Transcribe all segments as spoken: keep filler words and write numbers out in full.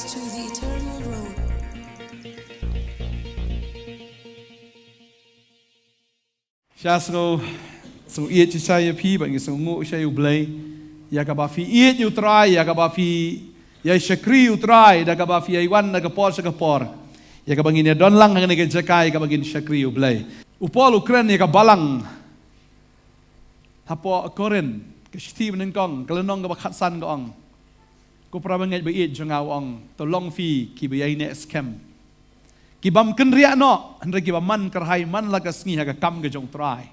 To the eternal road. Sha sngew, sngew ïeit shisha ïa phi, bad ngi sngewnguh shisha ïa U Blei. Ïa kaba phi ïeit ïa U Trai, ïa kaba phi ïa shakri ïa U Trai, da kaba phi ïa wan na ka por sha ka por. Ïa kaba ngin ïa don lang ha kane ka jaka, ïa kaba ngin shakri ïa U Blei. U Paul u kren ïa ka balang hapoh Korinth, ka shithi ba nyngkong, ka lynnong kaba khatsan ka ong. Ko para bangeit ba ïeit jong nga, u ong, to long phi kiba ïaineh skhem. Ki bym kynriah noh, hynrei kiba man kyrhai man la ka sngi ha ka kam ka jong U Trai.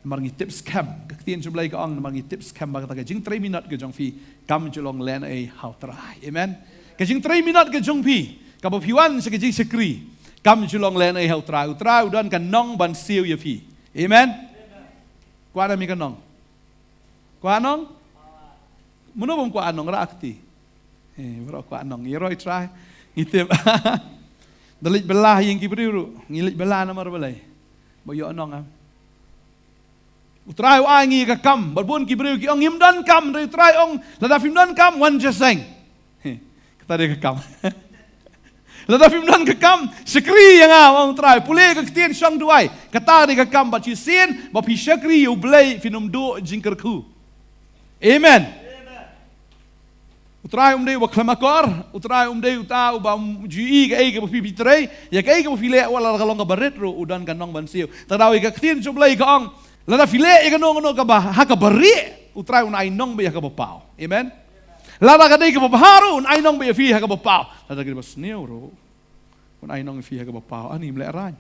Namar ngi tip skhem, ka ktien jong U Blei ka ong, namar ngi tip skhem ba kata ka jingtrei minot ka jong phi kam ju long lehnohei ha U Trai. Amen. Ka jingtrei minot ka jong phi, kaba phi wan sha ka jingshakri, kam ju long lehnohei ha U Trai. U Trai u don ka nong ban siew ïa phi. Amen. Kwah da mi ka nong. Kwah nong? Mano bym kwah nong, rah kti. Eh, baroh kwah nong. Ïaroh i Trai. Ngi tip. Da leit bylla ïing ki briew ruh. Ngi leit bylla namar balei? Ba ïoh nong, em. U Trai u ai ngi ka kam. Bad bun ki briew ki ong ngim don kam, hynrei U Trai ong, lada phim don kam, wan jaseng. He, kata dei ka kam. Lada phim don ka kam, shakri ïa nga, ong U Trai. Pule ka ktien shong duwai. Kata dei ka kam, bad shisien ba phi shakri ïa U Blei phin ym duh jingkyrkhu. Amen. U Trai um dei uba khlem akor, U Trai um dei uta uba ju ïohi kaei kaba phi phi trei, ïa kaei kaba phi leh wat la ka long kaba rit ruh u don ka nong ban siew. Te da ïa ka ktien jong U Blei ka ong, lada phi leh ïa kano kano kaba ha kaba rieh, U Trai un ai nong beit ha kaba paw. Amen. Lada ka dei kaba bha ruh un ai nong beit ïa phi ha kaba paw. Lada ka dei ba sniew ruh un ai nong ïa phi ha kaba paw. Ani ym lehrain.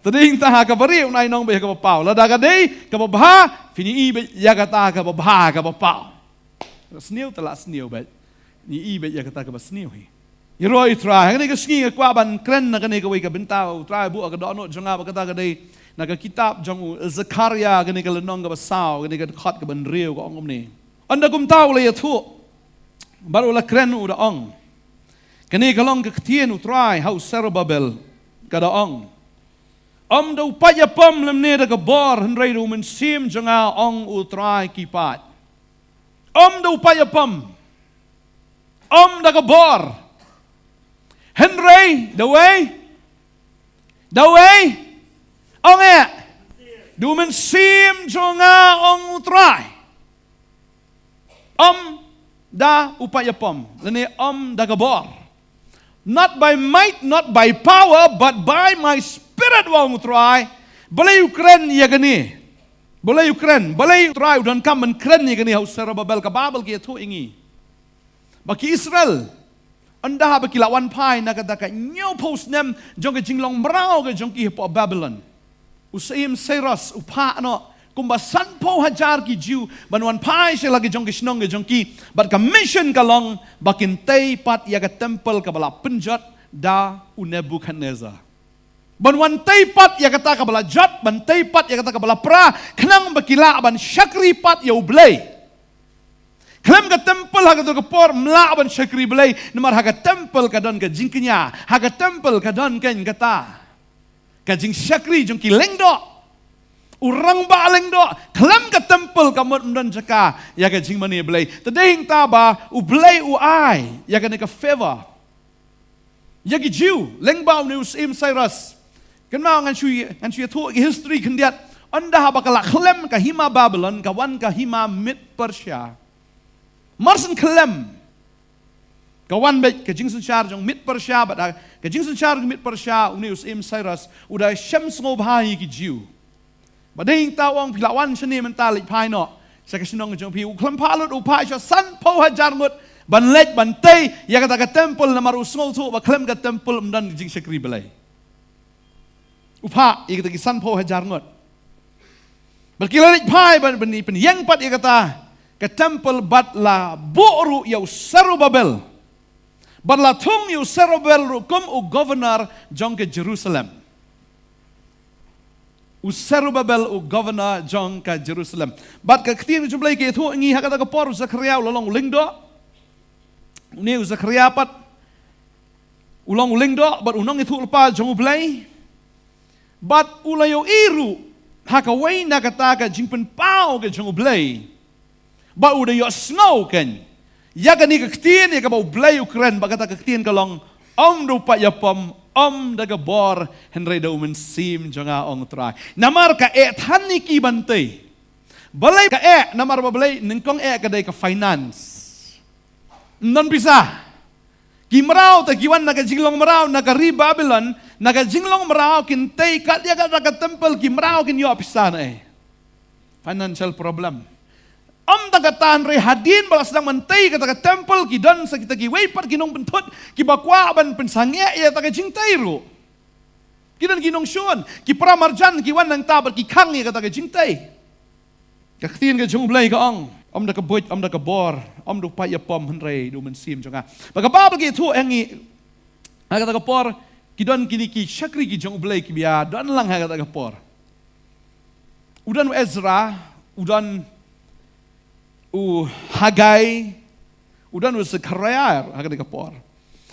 Te dei hangta ha kaba rieh un ai nong beit ha kaba paw. Lada ka dei kaba bha, phin ïohi beit ïa kata kaba bha ha kaba paw. Sniew te la sniew beit. Ngi ïohi beit ïa kata kaba sniew hi. Ïaroh i Trai, ha kane ka sngi nga kwah ban kren na kane kawei ka bynta, U Trai buh ha ka dohnud jong nga ba kata ka dei na ka kitab jong u Zakaria, kane ka lynnong kaba saw, kane ka dkhot kaba hynriew ka ong kumne. Ynda kumta u la ïathuh bad u la kren u da ong, kane ka long ka ktien U Trai ha u Serubabel, ka da ong, ym da u paid ïapom lymne da ka bor, hynrei da u Mynsiem jong nga, ong U Trai ki paid. Ym da u paid ïapom. Ym da ka bor. Hynrei da uwei, da uwei, ong eh, da u Mynsiem jong nga, ong U Trai. Ym da u paid ïapom lane ym da ka bor. Not by might, not by power, but by my Spirit, ong U Trai. Balei u kren ïa kane? Balei u kren? Balei U Trai u donkam ban kren ïa kane ha u Serubabel? Ka Baibl ka ïathuh ïa ngi ba ki Israel, ynda haba ki la wan phai na kata ka hynñiewphew snem jong ka jinglong mraw ka jong ki hapoh Babilon, u Syiem Sairos u phah noh kumba sanphew hajar ki Jiw ban wan phai sha la ki jong ki shnong ki jong ki, bad ka mission ka long ba kin tei pat ïa ka temple kaba la pynjot da u Nebukhadnezar. Ban wan tei pat ïa kata kaba la jot, ban tei pat ïa kata kaba la pra, khnang ba ki lah ban shakri pat ïa U Blei. Khlem ka temple ha kato ka por ym lah ban shakri Blei, namar ha ka temple ka don ka jingkñia, ha ka temple ka don keiñ kata ka jingshakri jong ki lyngdoh. U rangbah lyngdoh, khlem ka temple ka mut ym don jaka ïa ka jingmane Blei. Te dei hangta ba U Blei u ai ïa kane ka favor ïa ki Jiw lyngba une u Syiem Sairos. Kynmaw, ngan shu, ngan shu ïathuh ïa ka history khyndiat. Ynda haba ka la khlem ka hima Babilon, ka wan ka hima Mid Persia. Mar shen khlem, ka wan beit ka jingsynshar jong Mid Persia, bad ha ka jingsynshar jong Mid Persia, une u Syiem Sairos u da shem sngewbha ïa ki Jiw. Ba dei hangta u ong, phi la wan shane mynta, leit phai noh sha ka shnong jong phi. U khlem phah lut, u phah sha sanphew hajar ngut ban leit ban tei ïa kata ka temple, namar u sngewthuh ba khlem ka temple ym don jingshakri Blei. U phah ïa kita ki sanphew hajar ngut. Bad ki la leit phai ban, ban pynïeng pat ïa kata ka temple, bad la buh ruh ïa u Serubabel, bad la thung ïa u Serubabel ruh kum u governor jong ka Jerusalem. U Serubabel u governor jong ka Jerusalem. Bad ka ktien jong U Blei ka ïathuh ïa ngi, ha kata ka por u Zakaria u la long u lyngdoh. Une u Zakaria pat u long u lyngdoh bad u nongïathuhlypa jong U Blei. Bad u la ïohi ruh ha kawei na kata ka jingpynpaw ka jong U Blei ba u da ïohsngew keiñ Ïa kane ka ktien, ïa kaba U Blei u kren, ba kata ka ktien ka long, ym da u paid ïapom, ym da ka bor, hynrei da u mynsiem jong nga, ong Trai. Namar ka eh than ïa ki ban tei. Balei ka eh, namar ba balei, nyngkong eh ka dei ka finance. Ym don pisa. Ki mraw te ki wan na ka jinglong mraw, na ka ri Babilon, na ka jinglong mraw kin tei kat ïa kata ka temple, ki mraw kin ïoh pisa na ei. Financial problem. Ym tang kata hynrei hadien ba la sdang ban tei kata ka temple, ki don sa kita kiwei pat ki nongpynthut, kiba kwah ban pynsangeh ïa kata ka jingtei ruh. Ki don ki nongshun, ki para marjan ki wan nangta bad ki khang ïa kata ka jingtei. Ka ktien ka jong U Blei ka ong, ym da ka buit, ym da ka bor, ym da u paid ïapom, hynrei da u mynsiem jong nga. Ba ka Baibl ka ïathuh ïa ngi, ha kata ka por, ki don kine ki shakri ki jong U Blei kiba ïa don lang ha kata ka por. U don u Ezra, u don u Hagai, u don u Zechariah ha kata ka por.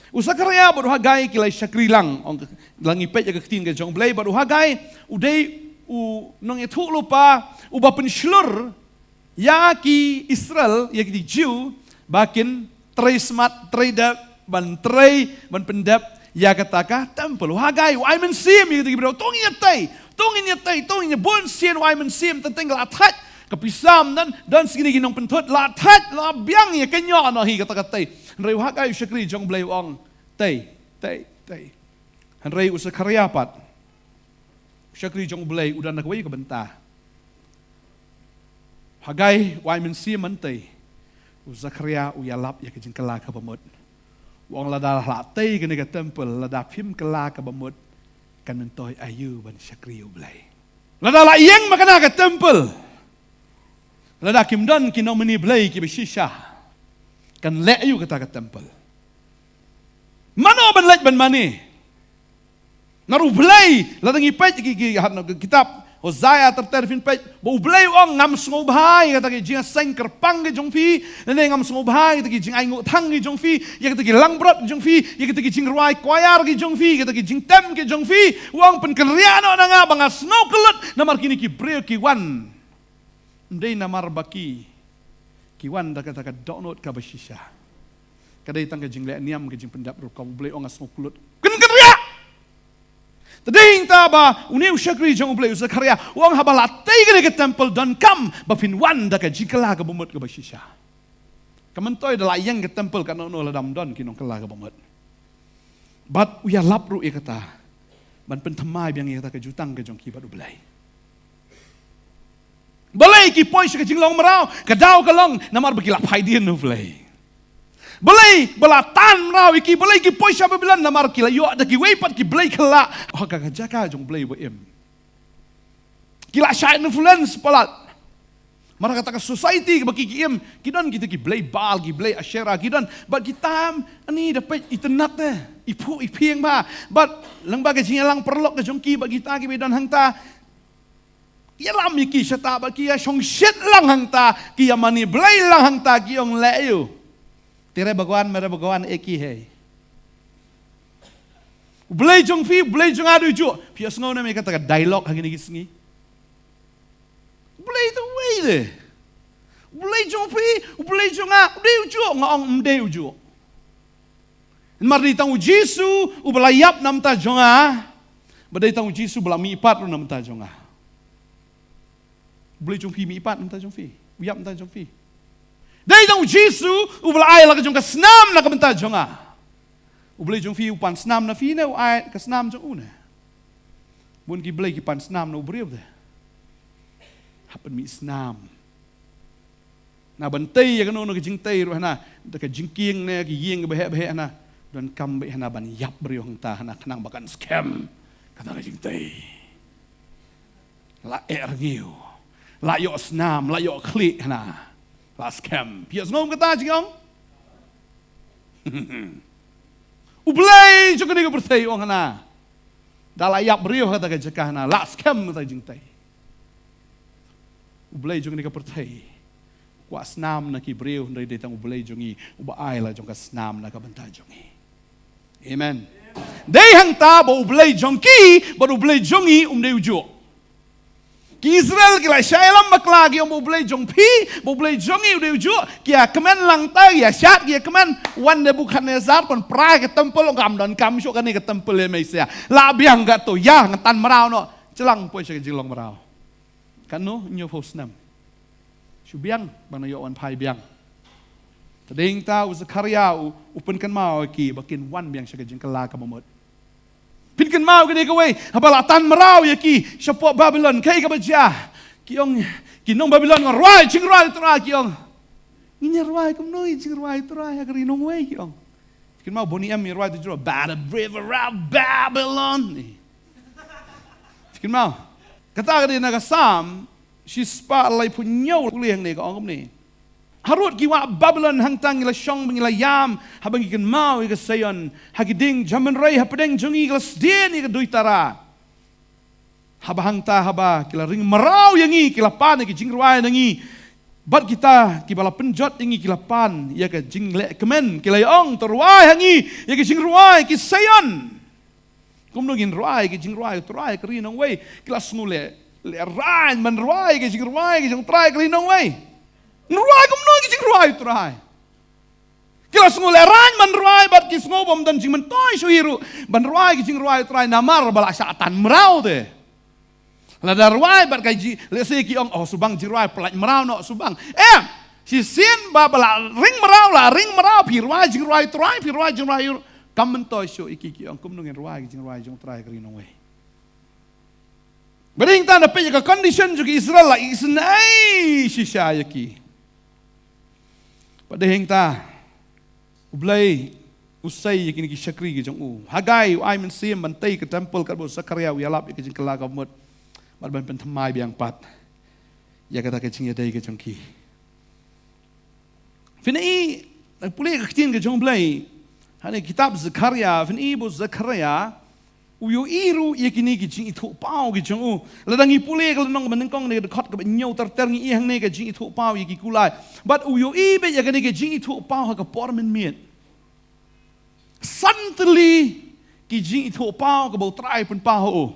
U Zechariah bad u Hagai ki la shakri lang, ong ka, la ngi peit ïa ka ktien ka jong U Blei, bad u Hagai u dei u nongïathuh lypa uba pynshlur ïa ki Israel, ïa ki Jiw, ba kin trei smat, trei dep, ban trei, ban pyndep ïa kata ka temple. U Hagai u ai mynsiem ïa kita ki briew, to ngin ïa tei, to ngin ïa tei, to ngin ïa bun sien, u ai mynsiem, teng teng la thait ka pisa, ym don, don shisha ki nongpynthut, la thait, la biang ïa ka ñiuh noh hi kata ka tei. Hynrei u Hagai u shakri jong U Blei u ong, tei, tei, tei. Hynrei u Zechariah pat, u shakri jong U Blei, u don na kawei ka bynta. Hagai u ai mynsiem ban tei. U Zechariah u ïalap ïa ka jingkylla kaba mut. U ong, lada la tei kane ka temple, lada phim kylla kaba mut, kan myntoi aïu ban shakri ïa U Blei? Lada la ïeng ma kane ka temple, lada kim don ki nongmane Blei kiba shisha, kan leh aïu kata ka temple? Mano ban leit ban mane? Naduh U Blei, lada ngi peit ki, ki, ha, ha kitab Hosea ter ter, phin peit ba U Blei u ong, ngam sngewbha ïa kata ki jingïaseng kyrpang ki jong phi, ne ngam sngewbha ïa kata ki jingainguh thang ki jong phi, ïa kata ki langbrot ki jong phi, ïa kata ki jingrwai choir ki jong phi, ïa kata ki jingtem ki jong phi. U ong, pynkynriah noh na nga ba nga sngewkyllut namar kine ki briew ki wan. Ym dei namar ba ki, ki wan da kata ka dohnud kaba shisha. Ka dei tang ka jingleh niam, ka jingpyndep rukom. U Blei u ong, nga sngewkyllut. Kyn, kynriah! Te dei hangta ba une u shakri jong U Blei u Zechariah u ong, haba la tei kane ka temple, donkam ba phin wan da ka jingkylla kaba mut kaba shisha. Ka myntoi da la ïeng ka temple, katno katno lada ym don ki nongkylla kaba mut. Bad u ïalap ruh ïa kata ban pynthymmai biang ïa kata ka jutang ka jong ki bad U Blei. Balei ki poi sha ka jinglong mraw? Ka daw ka long namar ba ki la phai dien na U Blei. Balei ba la tan mraw ïa ki? Balei ki poi sha Babilon? Namar ki la ïoh da kiwei pat ki blei kylla ha ka, ka jaka jong U Blei ba im. Ki la shah influence palat. Namar kata ka society kaba ki, ki im, ki don kita ki blei Baal, ki blei Asherah, ki don. Bad kita, ani da peit itynnad te, iphuh iphieng bha. Bad lyngba ka jingïalang paralok ka jong ki bad kita kiba don hangta, ïalam ïa ki shata, bad ki ïashongshit lang hangta, ki ïamane blei lang hangta, ki ong, leh ïa u. Tere Bhagwan, mere Bhagwan, ek hi hai. U Blei jong phi, U Blei jong nga u dei ujuh. Phi ïohsngew ne em ïa kata ka dialogue ha kine ki sngi? U Blei te uwei de. U Blei jong phi, U Blei jong nga u dei ujuh? Nga ong, ym dei ujuh. Namar dei tang U Jisu uba la ïap na bynta jong nga. Bad dei tang U Jisu uba la mihpat ruh na bynta jong nga. U Blei jong phi mihpat na bynta jong phi, u ïap na bynta jong phi. Dei tang U Jisu uba la ai la ka jong ka snam na ka bynta jong nga. U Blei jong phi u pan snam na phi ne u ai ka snam jong u ne? Bun ki blei ki pan snam na u briew de. Hap pynmih snam. Na ban tei ïa kano kano ka jingtei ruh hana, da ka jingkieng ne ka ïing kaba heh ba heh hana, donkam beit hana ban ïap briew hangta hana, khnang ba kan skhem kata ka jingtei. La eh rngiew, la ïoh snam, la ïoh khlieh hana, la skhem. Phi ïohsngew kata jingong? U Blei jong kane ka pyrthei u ong hana, da la ïap briew ha kata ka jaka hana, la skhem kata ka jingtei. U Blei jong kane ka pyrthei u kwah snam na ki briew, hynrei dei tang U Blei jong ngi uba ai la jong ka snam na ka bynta jong ngi. Amen. Dei hangta ba U Blei jong ki bad U Blei jong ngi um dei ujuh. Ki Israel ki la shah ïalam bakla, ki ong ba U Blei jong phi, ba U Blei jong ngi u dei ujuh, ki ïa kmen lang tai, ki ïa shad, ki ïa kmen. Wan Nebukhadnessar pynpra ïa ka temple, ong kam don kam shuh kane ka temple, ïa mei sha. Lah biang kato, ïa nga tan mraw noh. Shu lang poi sha ka jinglong mraw. Katno, hynñiewphew snem. Shu biang, ba nga ïoh wan phai biang. Te dei hangta u Zakaria u, u pynkynmaw ïa ki, ba kin wan biang sha ka jingkylla kaba mut. Pynkynmaw kane kawei, haba la tan mraw ïa ki shapoh Babilon, kaei kaba jia? Ki ong, ki nong Babilon, nga rwai jingrwai U Trai, ki ong. Ngin ïa rwai kumno i jingrwai U Trai ha ka ri nongwei, ki ong. Kynmaw Boney M ïa rwai tu jrong, by the river of Babylon. Kynmaw. Kata ka dei na ka Salm shispah laiphew hynñiew, pule hangne, ka ong kumne. Harud ki wah Babilon, hangta ngi la shong ba ngi la ïam, haba ngi kynmaw ïa ka Seion. Ha ki dieng jam bynrei hapdeng jong ngi ki la sdien ïa ka duitara. Haba hangta haba ki la ring mraw ïa ngi, ki la pan ïa ki jingrwai na ngi. Bad kita kiba la pynjot ïa ngi ki la pan ïa ka jingleh kmen, ki la ïa ong, to rwai ha ngi ïa ki jingrwai ki Seion. Kumno ngin rwai ïa ki jingrwai U Trai ha ka ri nongwei? Ki la sngew leh, leh rain ban rwai ïa ki jingrwai ki jong U Trai ha ka ri nongwei. Ngin rwai kumno ïa ki jingrwai U Trai? Ki la sngew leh rain ban rwai bad ki sngew bym don jingmyntoi shuh hi ruh ban rwai ïa ki jingrwai U Trai namar ba la shah tan mraw te. Lada rwai bad ka ji, lehse ki ong, oh, shu bang jingrwai, pyllait mraw noh, shu bang. Em, shisien ba, ba la ring mraw, la ring mraw, phi rwai jingrwai U Trai, phi rwai jingrwai U, kam myntoi shuh ïa ki, ki ong, kumno ngin rwai jingrwai jong U Trai ha ka ri nongwei? Ba dei hangta, na peit ïa ka condition jong ki Israel, la isynei shisha ïa ki. Ba dei hangta, U Blei u sei ïa kine ki shakri ki jong u. Haggai u ai mynsiem ban tei ka temple katba u Zakaria u ïalap ïa ka jingkylla kaba mut. Bad ban pynthymmai biang pat ïa kata ka jingïadei ka jong ki. Phin i, pule ka ktien ka jong U Blei. Hangne kitab Zakaria, phin i ba u Zakaria u ïohi ruh ïa kine ki jingithuhpaw ki jong u. Lada ngi pule ka lynnong ba nyngkong ne ka dkhot kaba hynñiew ter ter ngi i hangne ka jingithuhpaw ïa ki kulai. Bad u ïohi beit ïa kane ka jingithuhpaw ha ka por mynmiet. San tylli ki jingithuhpaw kaba U Trai u pynpaw ha u.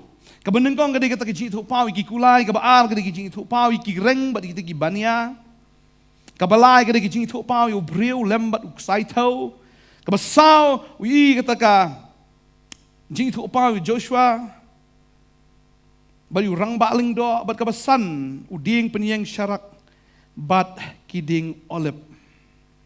Kaba nyngkong ka dei kata ka jingithuhpaw ïa ki kulai, kaba ar ka dei ka jingithuhpaw ïa ki reng bad ïa kita ki bania. Kaba lai ka dei ka jingithuhpaw ïa u briew lem bad u ksai thew. Kaba saw u ïohi kata ka jingithuhpaw ïa u Joshua bad ïa u rangbah lyngdoh, bad kaba san u dieng pynïeng sharak bad ki dieng olib.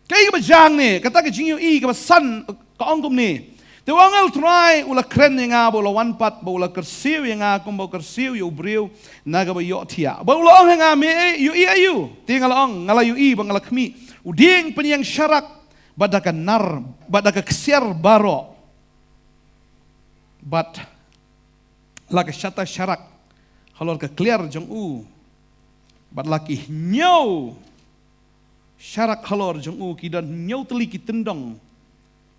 Kaei kaba jia hangne? Kata ka jingïohi kaba san ka ong kumne. Te u angel Trai u la kren ïa nga bad u la wan pat bad u la kyrsiew ïa nga kumba u kyrsiew ïa u briew na kaba ïohthiah. Bad u la ong ha nga, me ïohi aïu? Te nga la ong, nga la ïohi bad nga la khmih u dieng pynïeng sharak bad da ka nar bad da ka ksiar baroh. Bad la ka shata sharak halor ka kliar jong u. Bad la ki hynñiew sharak halor jong u ki don hynñiew tylli ki tyndong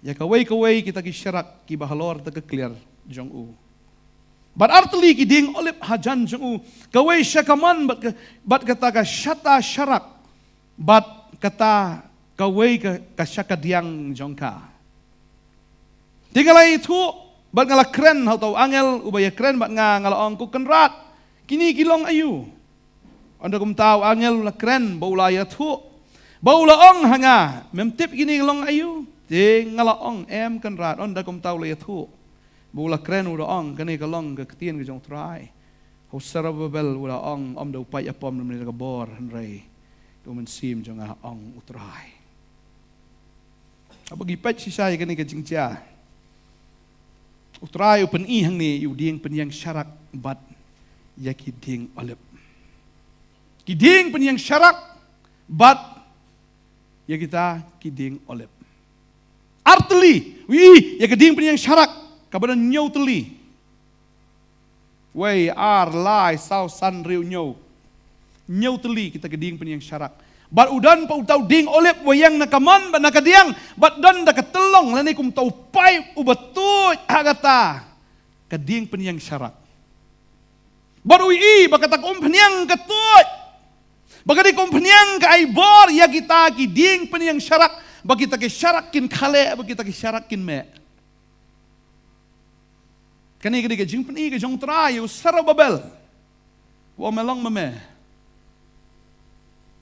ïa kawei kawei kita ki sharak kiba halor da ka kliar jong u. Bad ar tylli ki dieng olib hajan jong u, kawei sha kamon bad ka, bad kata ka shata sharak, bad kata kawei ka, ka sha kadiang jong ka. Te nga la ïathuh bad nga la kren ha uta u angel uba ïakren bad nga, nga la ong, ko Kynrad, kine ki long aïu? Ynda kumta u angel u la kren bad u la ïathuh bad u la ong ha nga, mem tip kine ki long aïu? Te nga la ong, em Kynrad. Ynda kumta u la ïathuh bad u la kren, u la ong, kane ka long ka ktien ka jong U Trai ha u Serubabel, u la ong, ym da u paid ïapom lymne da ka bor, hynrei da u Mynsiem jong nga, ong U Trai. Haba ngi peit shisha ïa kane ka jingjia, U Trai u pyni hangne ïa u dieng pynïeng sharak bad ïa ki dieng olib. Ki dieng pynïeng sharak bad ïa kita ki dieng olib. Ar tylli, u ïohi ïa ka dieng pynïeng sharak kaba don hynñiew tylli. Wei, ar, lai, saw, san, hynriew, hynñiew. Hynñiew tylli kita ki dieng pynïeng sharak. Bad u don pat uta u dieng olib uba ïeng na kamon bad na kadiang, bad don da ka tyllong lane kum uta u paip uba tuid ha kata ka dieng pynïeng sharak. Bad u ïohi ba kata ka umphniang ka tuid, ba ka dei ka umphniang ka ai bor ïa kita ki dieng pynïeng sharak, ba kita ki sharak kin khaleh, ba kita ki sharak kin meh. Kane ka dei ka jingpyni ka jong U Trai ïa u Serubabel. Ba me long ma me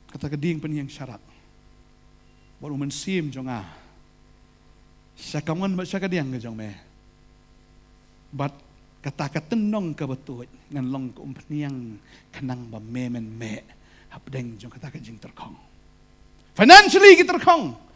kata ka dieng pynïeng sharak bad u Mynsiem jong nga sha ka mon bad sha ka diang ka jong me. Bad kata ka tynnong kaba tuid ngan long ka umphniang khnang ba me men meh hapdeng jong kata ka jingtyrkhong. Financially ki tyrkhong.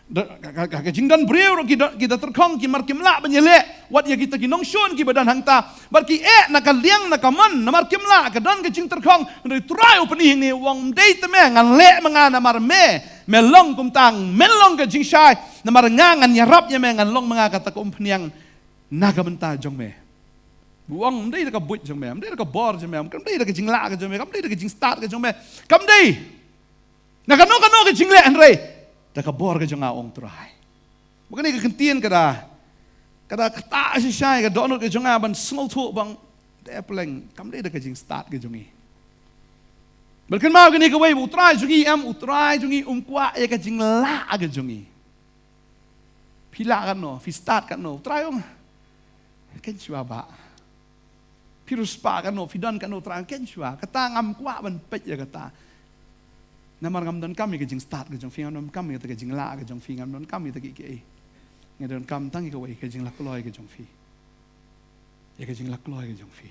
Da, ka, ka, ka, ka jingdon briew ruh ki don, ki da tyrkhong, ki mar kim lah ban ïaleh wat ïa kita ki nongshun kiba don hangta. Bad ki eh na ka liang na ka mon namar kim lah ka don ka jingtyrkhong. Hynrei Trai u pyni hangne u ong, ym dei te me, ngan leh ma nga namar me. Me long kumta, men long ka jingshai. Namar nga ngan ïarap ïa me, ngan long ma nga kata ka umphniang na ka bynta jong me. U ong, ym dei da ka buit jong me, ym dei da ka bor jong me, kam dei da ka jinglah ka jong me, kam dei da ka jingstad ka jong me. Kam dei na kano kano ka jingleh, hynrei da ka bor ka jong nga, ong Trai. Ba kane ka ktien ka da, ka da ktah shisha ïa ka dohnud ka jong nga ban sngewthuh ba ong, te pleng, kam dei da ka jingstad ka jong ngi. Bad kynmaw kane kawei, ba u Trai jong ngi em, u Trai jong ngi um kwah ïa ka jinglah ka jong ngi. Phi lah katno, phi stad katno, u Trai u ong, keiñ shuwa bah. Phi riewspah katno, phi don katno, u Trai u ong, keiñ shuwa. Kata ngam kwah ban peit ïa kata. Namar ngam donkam ïa ka jingstad ka jong phi, ngam donkam ïa kata ka jinglah ka jong phi, ngam donkam ïa kata kiei kiei. Nga donkam tang ïa kawei, ka jinglakloi ka jong phi. Ïa ka jinglakloi ka jong phi.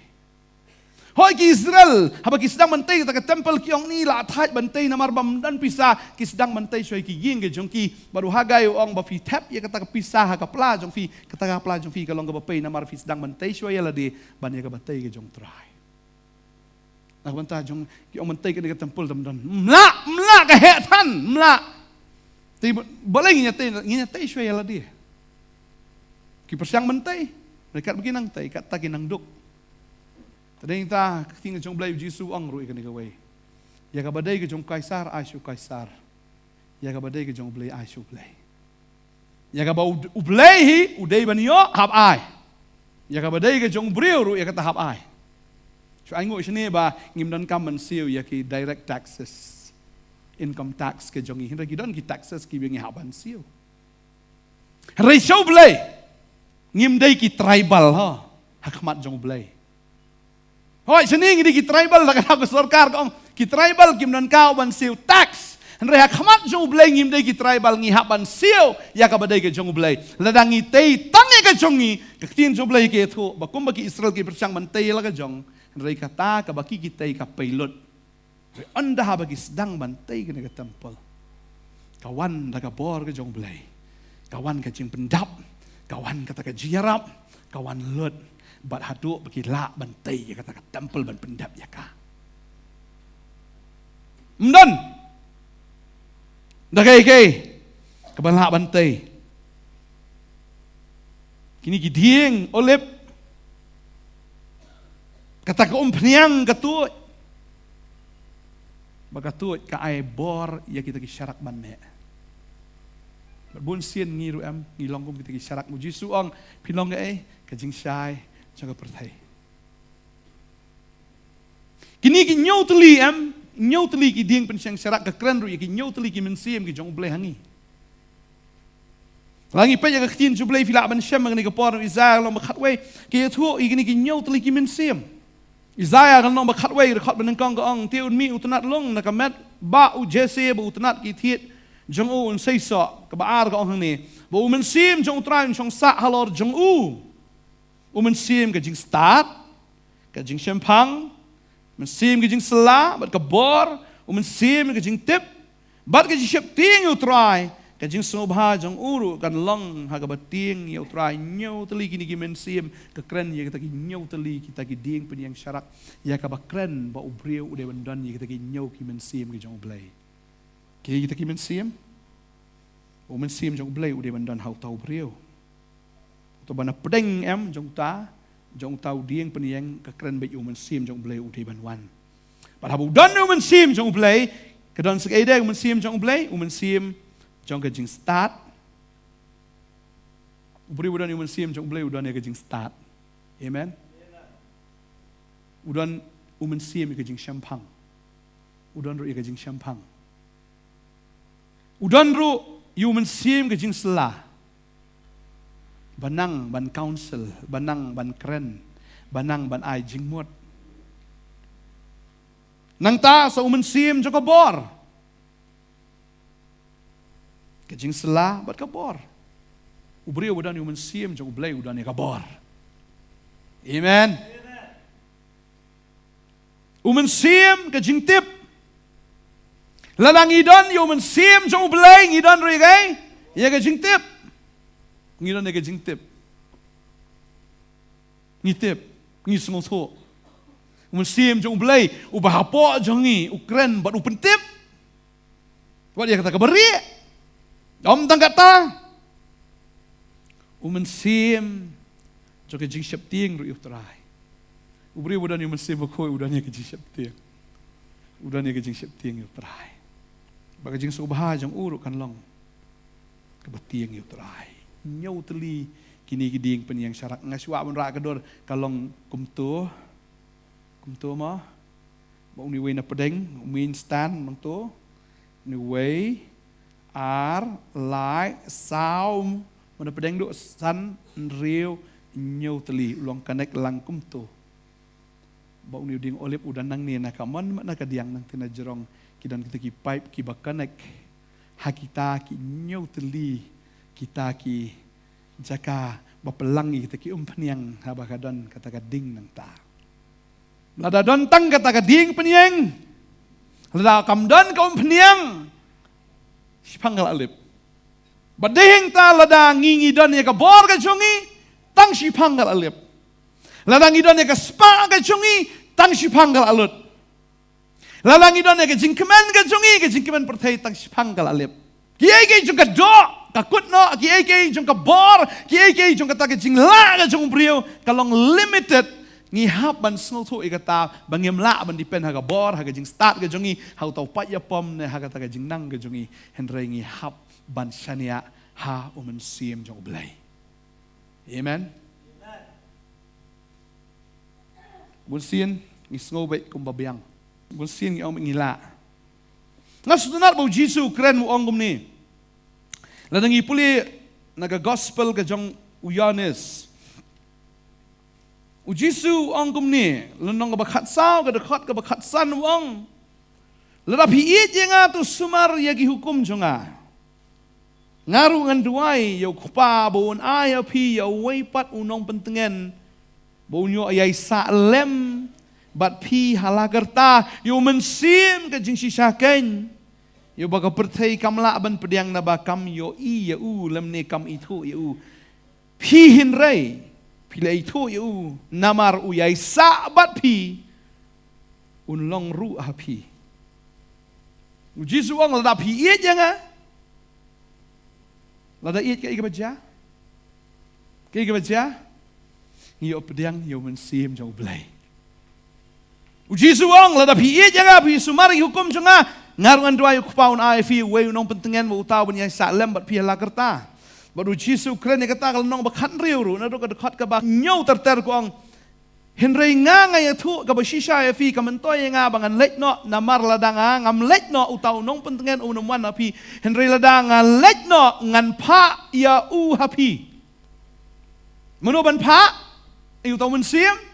Hooid, ki Israel, haba ki sdang ban tei kata ka temple, ki ong, ngi la thait ban tei namar ba ym don pisa. Ki sdang ban tei shuwa ïa ki ïing ka jong ki. Bad u Hagai u ong ba phi thep ïa kata ka pisa ha ka pla jong phi, kata ka pla jong phi ka long kaba pei namar phi sdang ban tei shuwa ïa lade ban ïa kaba tei ka jong Trai. Na ka bynta jong ki ong ban tei kane ka temple, tam don. Ym lah, ym lah, ka heh than, ym lah. Te balei ngin ïa tei, ngin ïa tei shuwa ïa lade. Ki pyrshang ban tei, hynrei katba ki nang tei, katta ki nang duk. Te dei nangta ka ktien ka jong U Blei, U Jisu u ong ruh ïa kane kawei. Ïa kaba dei ka jong u Kaisar, ai sha u Kaisar. Ïa kaba dei ka jong U Blei, ai sha U Blei. Ïa kaba u, U Blei hi u dei ban ïoh, hap ai. Ïa kaba dei ka jong u briew ruh, ïa kata hap ai. Shu ai nguh shane ba ngim donkam ban siew ïa ki direct taxes, income tax ka jong ngi. Hynrei ki don ki taxes kiba ngi hap ban siew. Hynrei sha U Blei ngim dei ki tribal, ha, ha khmat jong U Blei. Hooid, shane ngi dei ki tribal, da kata ka sorkar ka ong ki tribal kim donkam ban siew tax. Hynrei ha khmat jong U Blei ngim dei ki tribal, ngi hap ban siew ïa kaba dei ka jong U Blei. Lada ngi tei tang ïa ka jong ngi, ka ktien jong U Blei ka ïathuh ba kumba ki Israel ki pyrshang ban tei ïa la ka jong, hynrei kata kaba ki ki tei ka pei lut. Hynrei ynda haba ki sdang ban tei kane ka temple, ka wan da ka bor ka jong U Blei, ka wan ka jingpyndap, ka wan kata ka jingïarap, ka wan lut, bad haduh ba ki lah ban tei ïa kata ka temple ban pyndap ïa ka. Ym don da kaei kaei kaba lah ban tei. Kine ki dieng olib, kata ka umphniang ka tuid. Ba ka tuid ka ai bor ïa kita ki sharak ban meh. Bad bun sien ngi ruh em, ngi long kum kita ki sharak. U Jisu u ong, phi long kaei? Ka jingshai jong ka pyrthei. Kine ki hynñiew tylli em, hynñiew tylli ki dieng pynshong sharak, ka kren ruh ïa ki hynñiew tylli ki mynsiem ki jong U Blei ha ngi. Lada ngi peit ïa ka ktien jong U Blei, phi lah ban shem ha kane ka por, Isaïah ka lynnong ba khatwei, ka ïathuh ïa kine ki hynñiew tylli ki mynsiem. Isaïah ka lynnong ba khatwei, dkhot ba nyngkong ka ong, te un mih u tnat lung na ka met bah u Jesse, bad u tnat ki thied jong u un seisoh. Kaba ar ka ong hangne, ba U Mynsiem jong U Trai un shong sah halor jong u. U mynsiem ka jingstad, ka jingshemphang, mynsiem ka jingsylla, bad ka bor, u mynsiem ka jingtip, bad ka jingsheptieng ïa U Trai, ka jingsngewbha jong u ruh kan long ha kaba tieng ïa U Trai. Hynñiew tylli kine ki mynsiem, ka kren ïa kita ki hynñiew tylli kita ki dieng pynïeng sharak, ïa kaba kren ba u briew u dei ban don ïa kita ki hynñiew ki mynsiem ki jong U Blei. Ki, kita ki mynsiem, u mynsiem jong U Blei u dei ban don ha uta u briew. Uta uba na pdeng em jong uta, jong uta u dieng pynïeng, ka kren beit ïa u mynsiem jong U Blei u dei ban wan. Bad haba u don u mynsiem jong U Blei, ka don sa kaei de u mynsiem jong U Blei? U mynsiem jong ka jingstad. U briew uba don ïa u mynsiem jong U Blei u don ïa ka jingstad. Amen. U don u mynsiem ïa ka jingshemphang. U don ruh ïa ka jingshemphang. U don ruh ïa u mynsiem ka jingsylla. Ba nang ban counsel, ba nang ban kren, ba nang ban ai jingmut. Nangta sa u mynsiem jong ka bor, ka jingsylla bad ka bor. U briew ba don ïa u mynsiem jong U Blei u don ïa ka bor. Amen. U mynsiem ka jingtip. Lada ngi don ïa u mynsiem jong U Blei ngi don ruh ïa ka, ïa ka jingtip. Ngi don ïa ka jingtip. Ngi tip, ngi sngewthuh. U mynsiem jong U Blei uba hapoh jong ngi u kren bad u pyntip. Wat ïa kata kaba rieh. Ym tang kata. U mynsiem jong ka jingsheptieng ruh ïa U Trai. U briew ba don ïa u mynsiem bakhuid u don ïa ka jingsheptieng. U don ïa ka jingsheptieng ïa U Trai. Ba ka jingsngewbha jong u ruh kan long kaba tieng ïa U Trai. Hynñiew tylli kine ki dieng pynïeng sharak, nga shu wad ban rah ka dur ka long kumto. Kumto mo. Ba une uwei na pdeng, u main stand nangto. Une uwei, ar, lai, saw, mo na pdeng duh san, hynriew, hynñiew tylli, u long connect lang kumto. Ba une u dieng olib u dang nangne na ka mon, na ka diang nangta na jrong, ki don kita ki pipe kiba connect ha kita ki hynñiew tylli, kita ki jaka ba pynlang ïa kita ki umphniang haba ka don kata ka dieng nangta. Lada don tang kata ka dieng pynïeng, lada kam don ka umphniang, shiphang ka la lip. Bad dei hangta lada ngi ngi don ïa ka bor ka jong ngi, tang shiphang ka la lip. Lada ngi don ïa ka spah ka jong ngi, tang shiphang ka la lut. Lada ngi don ïa ka jingkmen ka jong ngi, ka jingkmen pyrthei tang shiphang ka la lip. Kiei kiei jong ka doh, ka kut noh, kiei kiei jong ka bor, kiei kiei jong kata ka jinglah ka jong u briew, ka long limited. Ngi hap ban sngewthuh ïa kata, ba ngim lah ban depend ha ka bor, ha ka jingstad ka jong ngi, ha uta u paid ïapom ne ha kata ka jingnang ka jong ngi. Hynrei ngi hap ban shaniah ha u mynsiem jong U Blei. Amen. Bun sien ngi sngew beit kumba biang. Bun sien ngi ong beit ngi lah. Nga sngewtynnat ba u Jisu u kren u ong kumne. Lada ngi pule na ka gospel ka jong u Ïoannis. U Jisu u ong kumne, lynnong kaba khatsaw, ka dkhot kaba khatsan u ong. Lada phi ïeit ïa nga to sumar ïa ki hukum jong nga. Nga ruh ngan duwai ïa u Kpa ba un ai ha phi ïa uwei pat u nongpyntngen. Ba un ïoh ïaisah lem bad phi ha la karta, ïa u mynsiem ka jingshisha keiñ. Ïa uba ka pyrthei kam lah ban pdiang naba kam ïohi ïa u lymne kam ithuh ïa u. Phi hynrei, phi la ithuh ïa u, namar u ïaisah bad phi, un long ruh ha phi. U Jisu u ong lada phi ïeit ïa nga. Lada ïeit kaei kaba jia? Kaei kaba jia? Ngi ïoh pdiang ïa u mynsiem jong U Blei. U Jisu u ong lada phi ïeit ïa nga phi sumar ïa ki hukum jong nga. Nga ruh ngan duwai ïa u Kpa un ai ha phi uwei u nongpyntngen ba uta un ïaisah lem bad phi ha la karta. Bad u Jisu u kren ïa kata ka lynnong ba khathynriew ruh naduh ka dkhot kaba hynñiew ter ter u ong. Hynrei nga nga ïathuh kaba shisha ïa phi, ka myntoi ïa nga ba ngan leit noh, namar lada nga ngam leit noh uta u nongpyntngen um wan ha phi. Hynrei lada nga leit noh ngan phah ïa u ha phi. Mano ban phah? Ïa uta u mynsiem.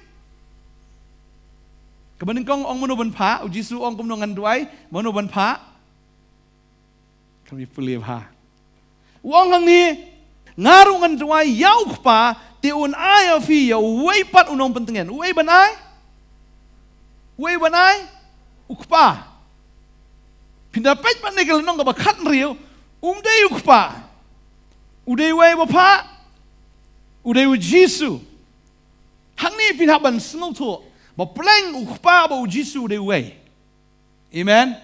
Kaba nyngkong ong mano ban phah, u Jisu ong kumno ngan duwai, mano ban phah? Kane pule bha. U ong hangne, nga ruh ngan duwai ïa u Kpa, te un ai ha phi ïa uwei pat u nongpyntngen. Uei ban ai? Uei ban ai? U Kpa. Phin da peit pat ne ka lynnong kaba khathynriew, um dei u Kpa. U dei uwei ba phah. U dei u Jisu. Hangne phin hap ban sngewthuh ba pleng u Kpa bad u Jisu u dei uwei. Amen.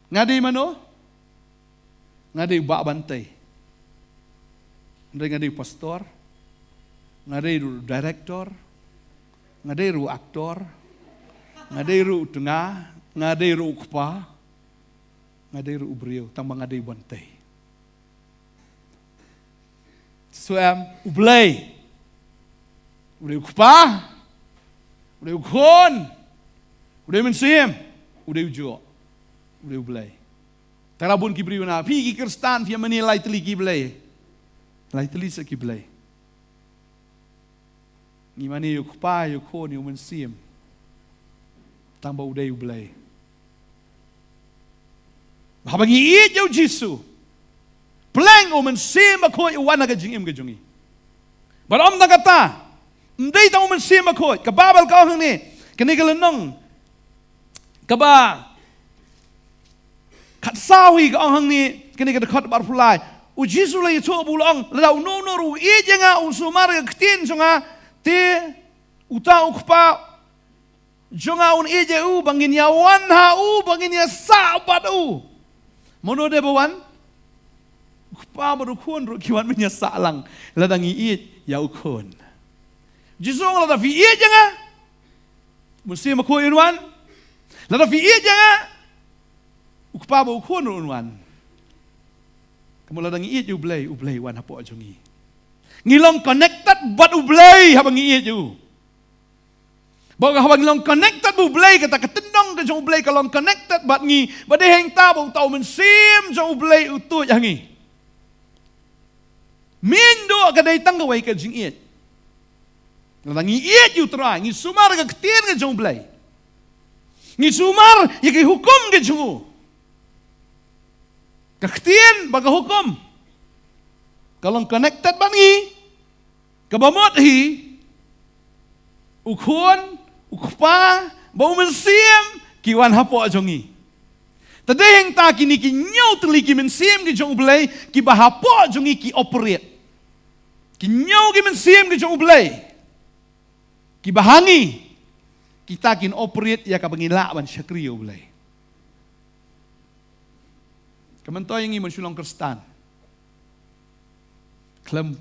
Nga dei mano? Nga dei u Bah Bantei. Nga dei, nga dei u pastor. Nga dei ruh u director. Nga dei ruh u actor. Nga dei ruh u tnga. Nga dei ruh u kpa. Nga dei ruh u briew, tang ba nga dei u Bantei. Shu em, U Blei. U dei u Kpa. U dei u Khun. U dei u Mynsiem. U dei u Juh. U dei U Blei. Tang la bun ki briew na, phi ki Khristan, phi ïa mane lai tylli ki blei. Lai tylli sa ki blei. Ngi mane ïa u Kpa, ïa u Khun, ïa u Mynsiem. Tang ba u dei U Blei. Haba ngi ïeit ïa u Jisu, pleng u Mynsiem Bakhuid u wan ha ka jingim ka jong ngi. Bad ym tang kata, ym dei tang u Mynsiem Bakhuid, ka Baibl ka ong hangne, kane ka lynnong kaba khatsaw hi ka ong hangne, kane ka dkhot ba arphew lai. U Jisu u la ïathuh bad u la ong, lada uno uno ruh u ïeit ïa nga, un sumar ïa ka ktien jong nga, te uta u Kpa jong nga un ïeit ïa u, ba ngin ïa wan ha u, ba ngin ïa sah bad u. Mano dei ba wan? U Kpa bad u Khun ruh ki wan ban ïa sah lang, lada ngi ïeit ïa u Khun. Jisu u ong, lada phi ïeit ïa nga, u Mynsiem Bakhuid un wan. Lada phi ïeit ïa nga, u Kpa bad u Khun ruh un wan. Kumno lada ngi ïeit ïa u Blei, u Blei u wan hapoh jong ngi. Ngi long connected bad u Blei haba ngi ïeit ïa u. Bad haba ngi long connected bad u Blei, kata ka tyndong ka jong u Blei ka long connected bad ngi. Bad dei hangta ba uta u Mynsiem jong u Blei u tuid ha ngi. Mynta ka dei tang kawei ka jingïeit. Lada ngi ïeit ïa u Trai, ngi sumar ïa ka ktien ka jong u Blei, ngi sumar ïa ki hukum ka jong u. Ka ktien bad ka hukum ka long connected bad ngi. Kaba mut hi, u Khun, u Kpa bad u Mynsiem ki wan hapoh jong ngi. Te dei hangta kine ki hynñiew tylli ki mynsiem ki jong u Blei kiba hapoh jong ngi ki operate. Ki hynñiew ki mynsiem ki jong u Blei kiba ha ngi, kita kin operate ïa kaba ngi lah ban shakri ïa u Blei. Ka myntoi ïa ngi ban shu long Khristan, khlem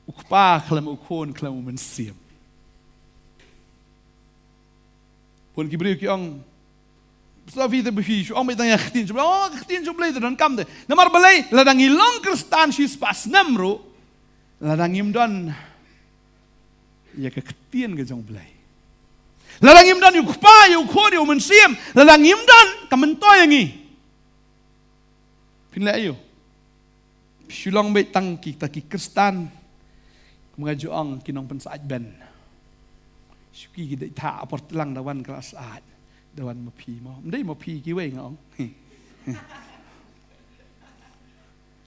u Kpa, khlem u Khun, khlem u Mynsiem. Bun ki briew ki ong, sa phi te ba phi shu ong beit tang ïa ka ktien jong u Blei, oh, ka ktien jong u Blei te donkam te. Namar balei? Lada ngi long Khristan shispah snem ruh, lada ngim don ïa ka ktien ka jong u Blei, lada ngim don ïa u Kpa, ïa u Khun, ïa u Mynsiem, lada ngim don, ka myntoi ïa ngi, phin leh aïu? Shu long beit tang kita ki Khristan, kum nga ju ong, ki nongpynsyaid beiñ. Shuki ki dei thah por tlang da wan ka la syaid, da wan ma phi mo. Ym dei ma phi kiwei nga ong.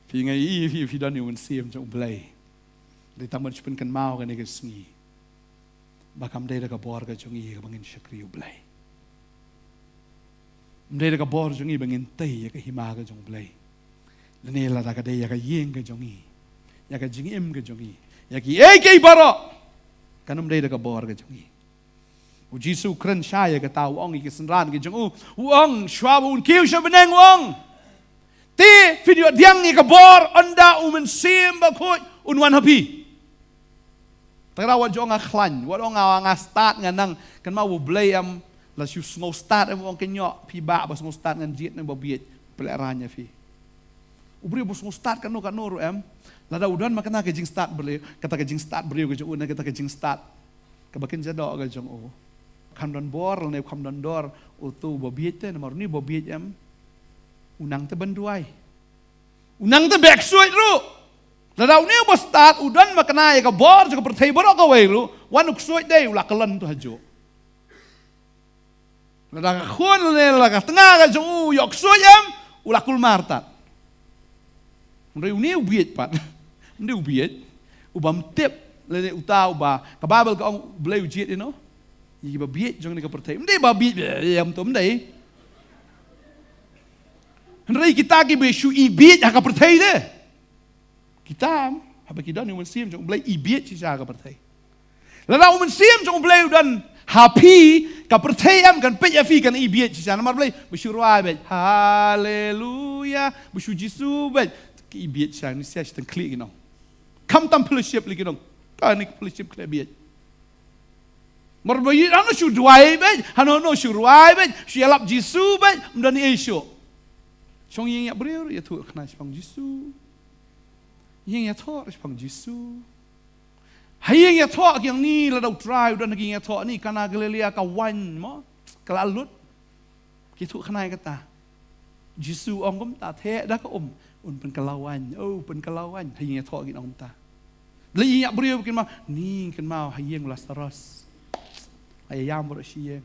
Phi nga i phi, phi don ïa u Mynsiem jong u Blei. Dei tang ban shu pynkynmaw kane ka sngi ba kam dei da ka bor ka jong ngi kaba ngin shakri u Blei. Ym dei da ka bor jong ngi ba ngin tei ïa ka hima ka jong u Blei. Lane lada ka dei ïa ka ïing ka jong ngi, ïa ka jingim ka jong ngi, ïa kiei kiei baroh, kan ym dei da ka bor ka jong ngi. U Jisu u kren shai ïa kata, u ong ïa ki synran ki jong u, u ong, shuwa ba un kiew sha bneng, u ong, te phin ïoh pdiang ïa ka bor ynda u Mynsiem Bakhuid un wan ha phi. Te nga wat ju ong nga khlaiñ, wat ong nga, nga stad, nga nang, kynmaw u Blei em, la shu sngew stad em, u ong, kynnoh phi bah ba sngew stad, ngan jied na ba bieit, pynlehrain ïa phi. U briew ba sngew stad kano kano ruh em, lada u don ma kane ka jingstad briew, kata ka jingstad briew ka jong u, na kata ka jingstad kaba kynja doh ka jong u, kam don bor lane kam don dor uto u ba bieit te, namar une u ba bieit em, u nang te ban duwai, u nang te beh ksuid ruh. Lada une u ba stad u don ma kane ïa ka bor jong ka pyrthei baroh kawei ruh, wan u ksuid dei u la kyllon to hajuh. Lada ka khun lane lada ka tnga ka jong u ïoh ksuid em, u la kulmar tad. Hynrei une u bieit pat. Une u bieit, u bym tip lane uta u ba ka Baibl ka ong u Blei u jied ïa no, ïa ki ba bieit jong kane ka pyrthei. Ym dei ba bieit em, to ym dei. Hynrei kita ki ba shu ibieit ha ka pyrthei de, kita haba ki don ïa u Mynsiem jong u Blei, ibieit shisha ha ka pyrthei. Lada u Mynsiem jong u Blei u don ha phi, ka pyrthei em kan peit ïa phi kan ibieit shisha. Namar balei? Ba shu rwai beit Haleluya, ba shu Jisu beit, ki ibieit shisha. Ni sia shi tang khlieh ki nong. Kham tam fellowship lei ki nong. Kane ka fellowship khlieh bieit. Mar ba ïa hano shu duwai beit, hano hano shu rwai beit, shu ïalap Jisu beit, ym don ei shuh. Shong ïing ïa briew ïathuh khnai shaphang Jisu. Ïing ïathoh shaphang Jisu. Ha ïing ïathoh ki ong ni, lada u Trai u don ha ki ïing ïathoh ni, Kana Galilea ka waiñ mo, ka la lut. Ki thuh khnai kata. Jisu ong kumta, theh da ka um, un pynkylla waiñ, oh, pynkylla waiñ. Ha ïing ïathoh kin ong kumta. Lada ïing ïa briew kin ma, ni kin ma ha ïing u Lasaros. Ha ïa ïam baroh shi ïing.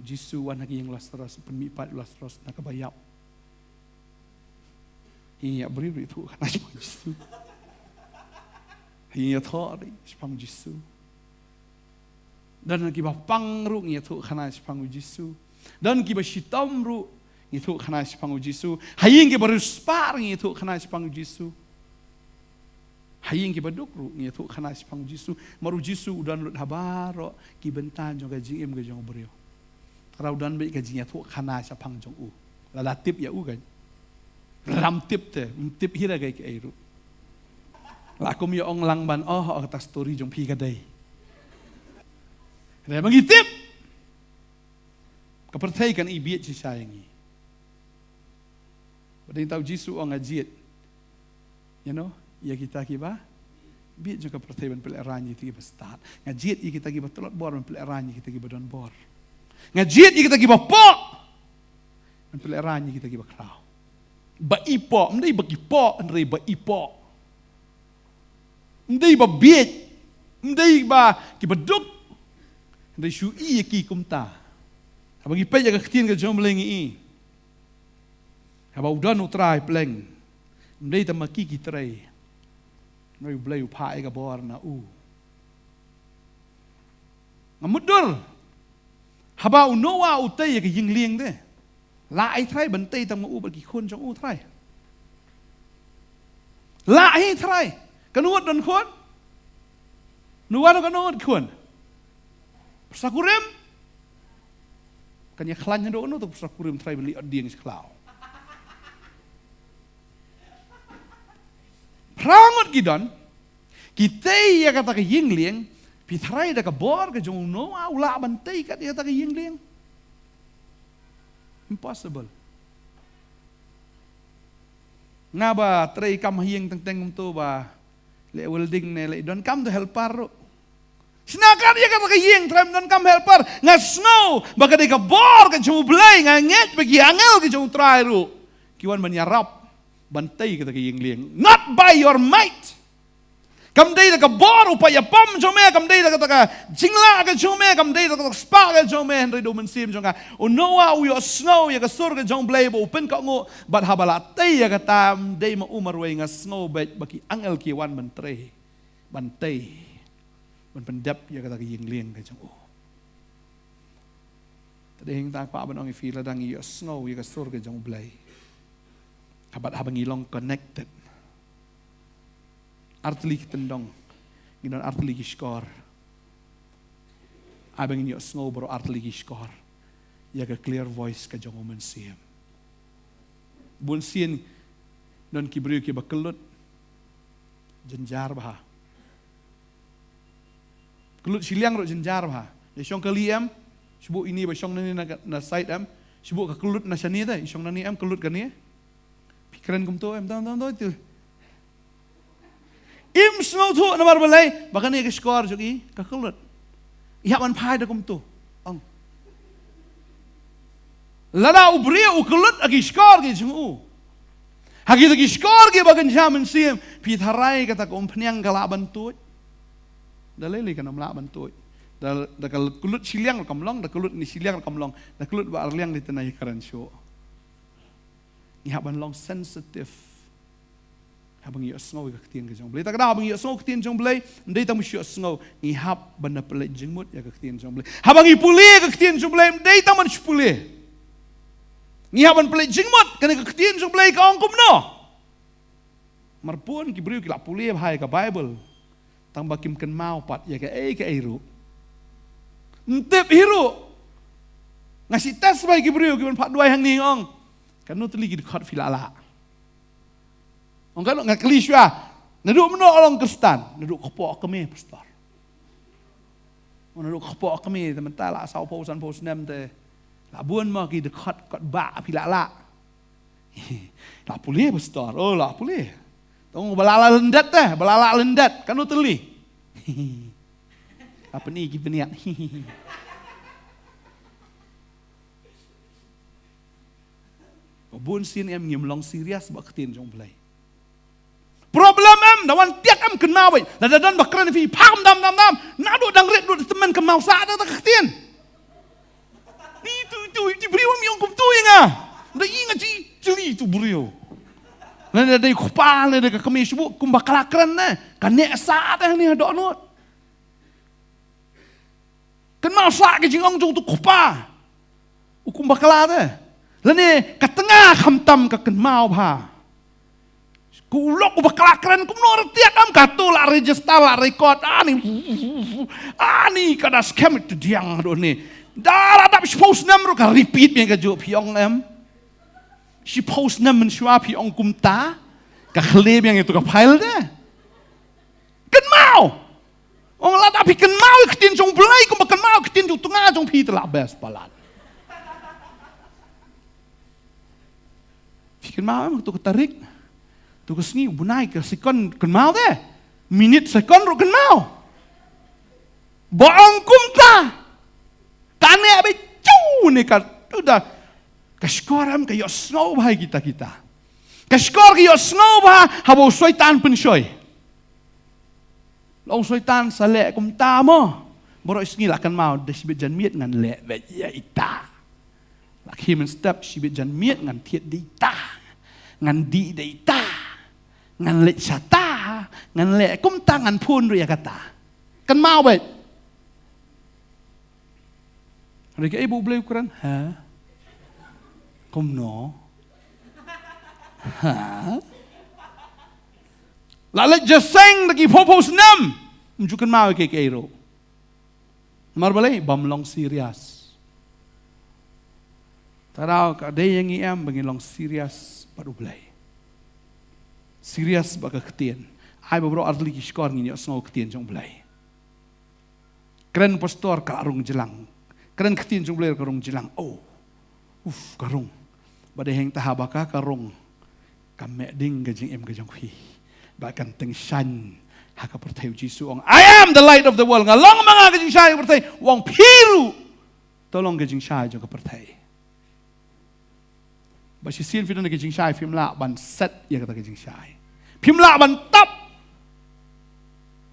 Jisu wan ha ki ïing u Lasaros, pynmih pat u Lasaros na kaba ïap. Ïa briew ruh ïathuh khana shaphang Jisu. Ïathuh ruh shaphang Jisu. Don kiba pang ruh ngi ïathuh khana shaphang u Jisu. Don kiba shitom ruh ngi ïathuh khana shaphang u Jisu. Ha ïing kiba riewspah ruh ngi ïathuh khana shaphang u Jisu. Ha ïing kiba duk ruh ngi ïathuh khana shaphang u Jisu. Namar u Jisu u don lut ha baroh ki bynta jong ka jingim ka jong u briew. Tang u don beit ka jingïathuh khana shaphang jong u. Lada tip ïa u kan. Lada ym tip te, ym tip hi ruh kaei kaei ruh. La kum ïa ong lang ban, oh, oh, kata story jong phi ka dei. Hynrei ma ngi tip. Ka pyrthei kan ïa bieit shisha ïa ngi. Bad dei tang u Jisu u ong nga jied. You know, ïa kita kiba bieit jong ka pyrthei ban pynlehrain ïa kita kiba stad. Nga jied ïa kita kiba tlot bor ban pynlehrain ïa kita kiba don bor. Nga jied ïa kita kiba poh ban pynlehrain ïa kita kiba khraw. Ba i poh, ym dei ba ki poh, hynrei ba i poh. Ym dei ba bieit, ym dei ba kiba duk, hynrei shu ïa ki kumta. Haba ngi peit ïa ka ktien ka jong u Blei ngi i. Haba u don u trai pleng. Ym dei tang ma ki ki trei. Hynrei u Blei u phah ïa ka bor na u. Nga mutdur. Haba u Noah u tei ïa ka ïing lieng te. Lah ei trai ban tei tang ma u bad ki khun jong u trai. Lah ei trai. Katno ngut don khun? Noah katno ngut khun? Pyrsa kurim. Kan ïa khlaiñ haduh katno tu pyrsa kurim trai ban leit ot dieng sha khlaw. Phra ngut ki don. Ki tei ïa kata ka ïing lieng. Phi tharai da ka bor ka jong u Noah u lah ban tei kat ïa kata ka ïing lieng. Impossible. Nga ba trei kam ha ïing teng teng kumto ba leh welding ne leh donkam tu helper ruh. Shna kat ïa kata ka ïing trai ym donkam helper. Nga sngew ba ka dei ka bor ka jong u Blei, nga ngeit ba ki angel ka jong u Trai ruh ki wan ban ïarap ban tei kata ka ïing lieng. Not by your might. Kam dei da ka bor u paid ïapom jong me, kam dei da kata ka jinglah ka jong me, kam dei da kata ka spah ka jong me, hynrei da u Mynsiem jong nga. U Noah u ïohsngew ïa ka sur ka jong u Blei ba u pynkohnguh bad haba la tei ïa kata, ym dei ma u marwei, nga sngew beit ba ki angel ki wan ban trei, ban tei, ban pyndep ïa kata ka ïing lieng ka jong u. Te dei hangta kwah ban ong ïa phi, lada ngi ïohsngew ïa ka sur ka jong u Blei, haba, haba ngi long connected, artylli ki tyndong, ngi don artylli ki shkor. Haba ngi ïohsngew baroh artylli ki shkor ïa ka clear voice ka jong u Mynsiem. Bun sien don ki briew kiba kyllut jynjar bha. Kyllut shiliang ruh jynjar bha. Ïa shong kali em, shu buh ine ba shong nane na, na side em, shu buh ka kyllut na shane te, ïa shong nane em, kyllut kane. Phi kren kumto em, dang, dang, dang, tu. Im sngewthuh namar balei, ba kane ka shkor jong i, ka kyllut. I hap ban phai da kumto. Ong. Lada u briew u kyllut ha ki shkor ki jong u. Ha kita ki shkor kiba kynja mynsiem, phi tharai kata ka umphniang ka lah ban tuid? Da lei lei kan ym lah ban tuid. Da, da ka kyllut shiliang ruh kam long, da kyllut ne shiliang ruh kam long, da kyllut ba ar liang dei tang ïa kren shuh. Ngi hap ban long sensitive. Haba ngi ïohsngew ïa ka ktien ka jong u Blei. Te ka daw haba ngi ïohsngew ktien jong u Blei, ym dei tang ba shu ïohsngew, ngi hap ban da pynleit jingmut ïa ka ktien jong u Blei. Haba ngi pule ïa ka ktien jong u Blei, ym dei tang ban shu pule. Ngi hap ban pynleit jingmut, kane ka ktien jong u Blei ka ong kumno. Namar bun ki briew ki la pule bha ïa ka Baibl. Tang ba kim kynmaw pat ïa kaei kaei ruh. Ym tip hi ruh. Nga shu test bha ïa ki briew kiban phah duwai hangne, nga ong, katno tylli ki dkhot phi la lah? Ong katno, nga kylli shuwa. Naduh mynno long Khristan? Naduh kpoh kmie, pastor. Ong naduh kpoh kmie, te mynta la sawphew sanphew snem te. La bun mo ki dkhot kot ba phi la lah? La pule, pastor. Oh, la pule. Tang ba la lah lyndet te, ba la lah lyndet. Katno tylli? La pyni ki bniat. Bun sien em ngim long serious bad ka ktien jong u Blei. Problem em, da wan tiak em kynmaw beit. Lada don ba kren ïa phi, phah dam dam dam. Naduh dang rit, duh tymmen kynmaw sah da ka ktien. Itu, itu, itu briew em ïong kumto ïa nga. Da ïa nga jingïatylli itu briew. Lane dei kpa, lane dei ka kmie shibun, kum bakla kren ne. Ka neh sah te hangne ha dohnud. Kynmaw sah ka jingong jong utu u kpa, u kum bakla te. Lane ka tnga khamtam ka kynmaw bha. Ko u lok u bakla kren kumno, rtiak em, kato la register, la record. Ani, ani ka da skhem tu diang do ne. Da la dap shiphew snem ruh ka repeat biang kajuh, phi ong em. Shiphew snem mynshuwa phi ong kumta, ka khlieh biang ïa uto ka file te. Kynmaw. Ong lada phi kynmaw ïa ka ktien jong U Blei kumba kynmaw ïa ka ktien jong u tnga jong phi, te la best palat. Phi kynmaw em, uto ka tarik, uto ka sngi, u bnai, ka sekon kynmaw te. Minit, sekon ruh kynmaw. Ba ong kumta. Kane ba ju ne ka tu da. Ka shkor em ka ïohsngew bha ïa kita kita. Ka shkor ka ïohsngew bha haba u Soitan pynshoi. La ong u Soitan, sa leh kumta mo. Baroh sngi la kynmaw, da shibit janmiet ngan leh beit ïa ita. La khie mynstep, shibit janmiet ngan thied da ita. Ngan dih da ita. Ngan leit shata. Ngan leh kumta, ngan phone ruh ïa kata. Kynmaw beit. Hynrei kaei ba U Blei u kren? Ha? Kumno? Ha? La leit jingïaseng da ki phew phew snem. Ym ju kynmaw ïa kiei kiei ruh. Namar balei? Bym long serious. Tang ka dei ïa ngi em ba ngin long serious bad U Blei. Serious bad ka ktien. Ai ba baroh artylli ki shkor ngin ïohsngew ka ktien jong U Blei. Kren pastor ka rung jlang. Kren ktien jong U Blei ka rung jlang. Oh. Uf, ka rung. Ba dei hangta haba ka, ka rung, kan meh ding ka jingim ka jong phi. Ba kan tyngshaiñ ha ka pyrthei. U Jisu u ong, "I am the light of the world." Nga long ma nga ka jingshai ka pyrthei. U ong phi ruh to long ka jingshai jong ka pyrthei. Ba shisien phi don ka jingshai, phim lah ban set ïa kata ka jingshai. Phim lah ban tap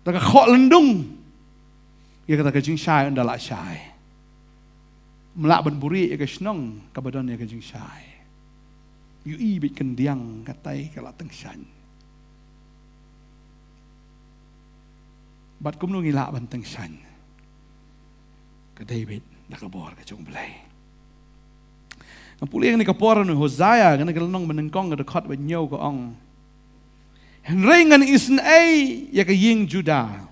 da ka khohlyndung ïa kata ka jingshai ynda la shai. Phim lah ban buhrieh ïa ka shnong kaba don ïa ka jingshai. Ïohi beit kyndiang katai ka la tyngshaiñ. Bad kumno ngi lah ban tyngshaiñ? Ka dei beit da ka bor ka jong U Blei. Nga pule ïa kane ka por na Hosea, kane ka lynnong ba nyngkong, ka dkhot ba hynñiew, ka ong, "Hynrei ngan isynei ïa ka ïing Juda,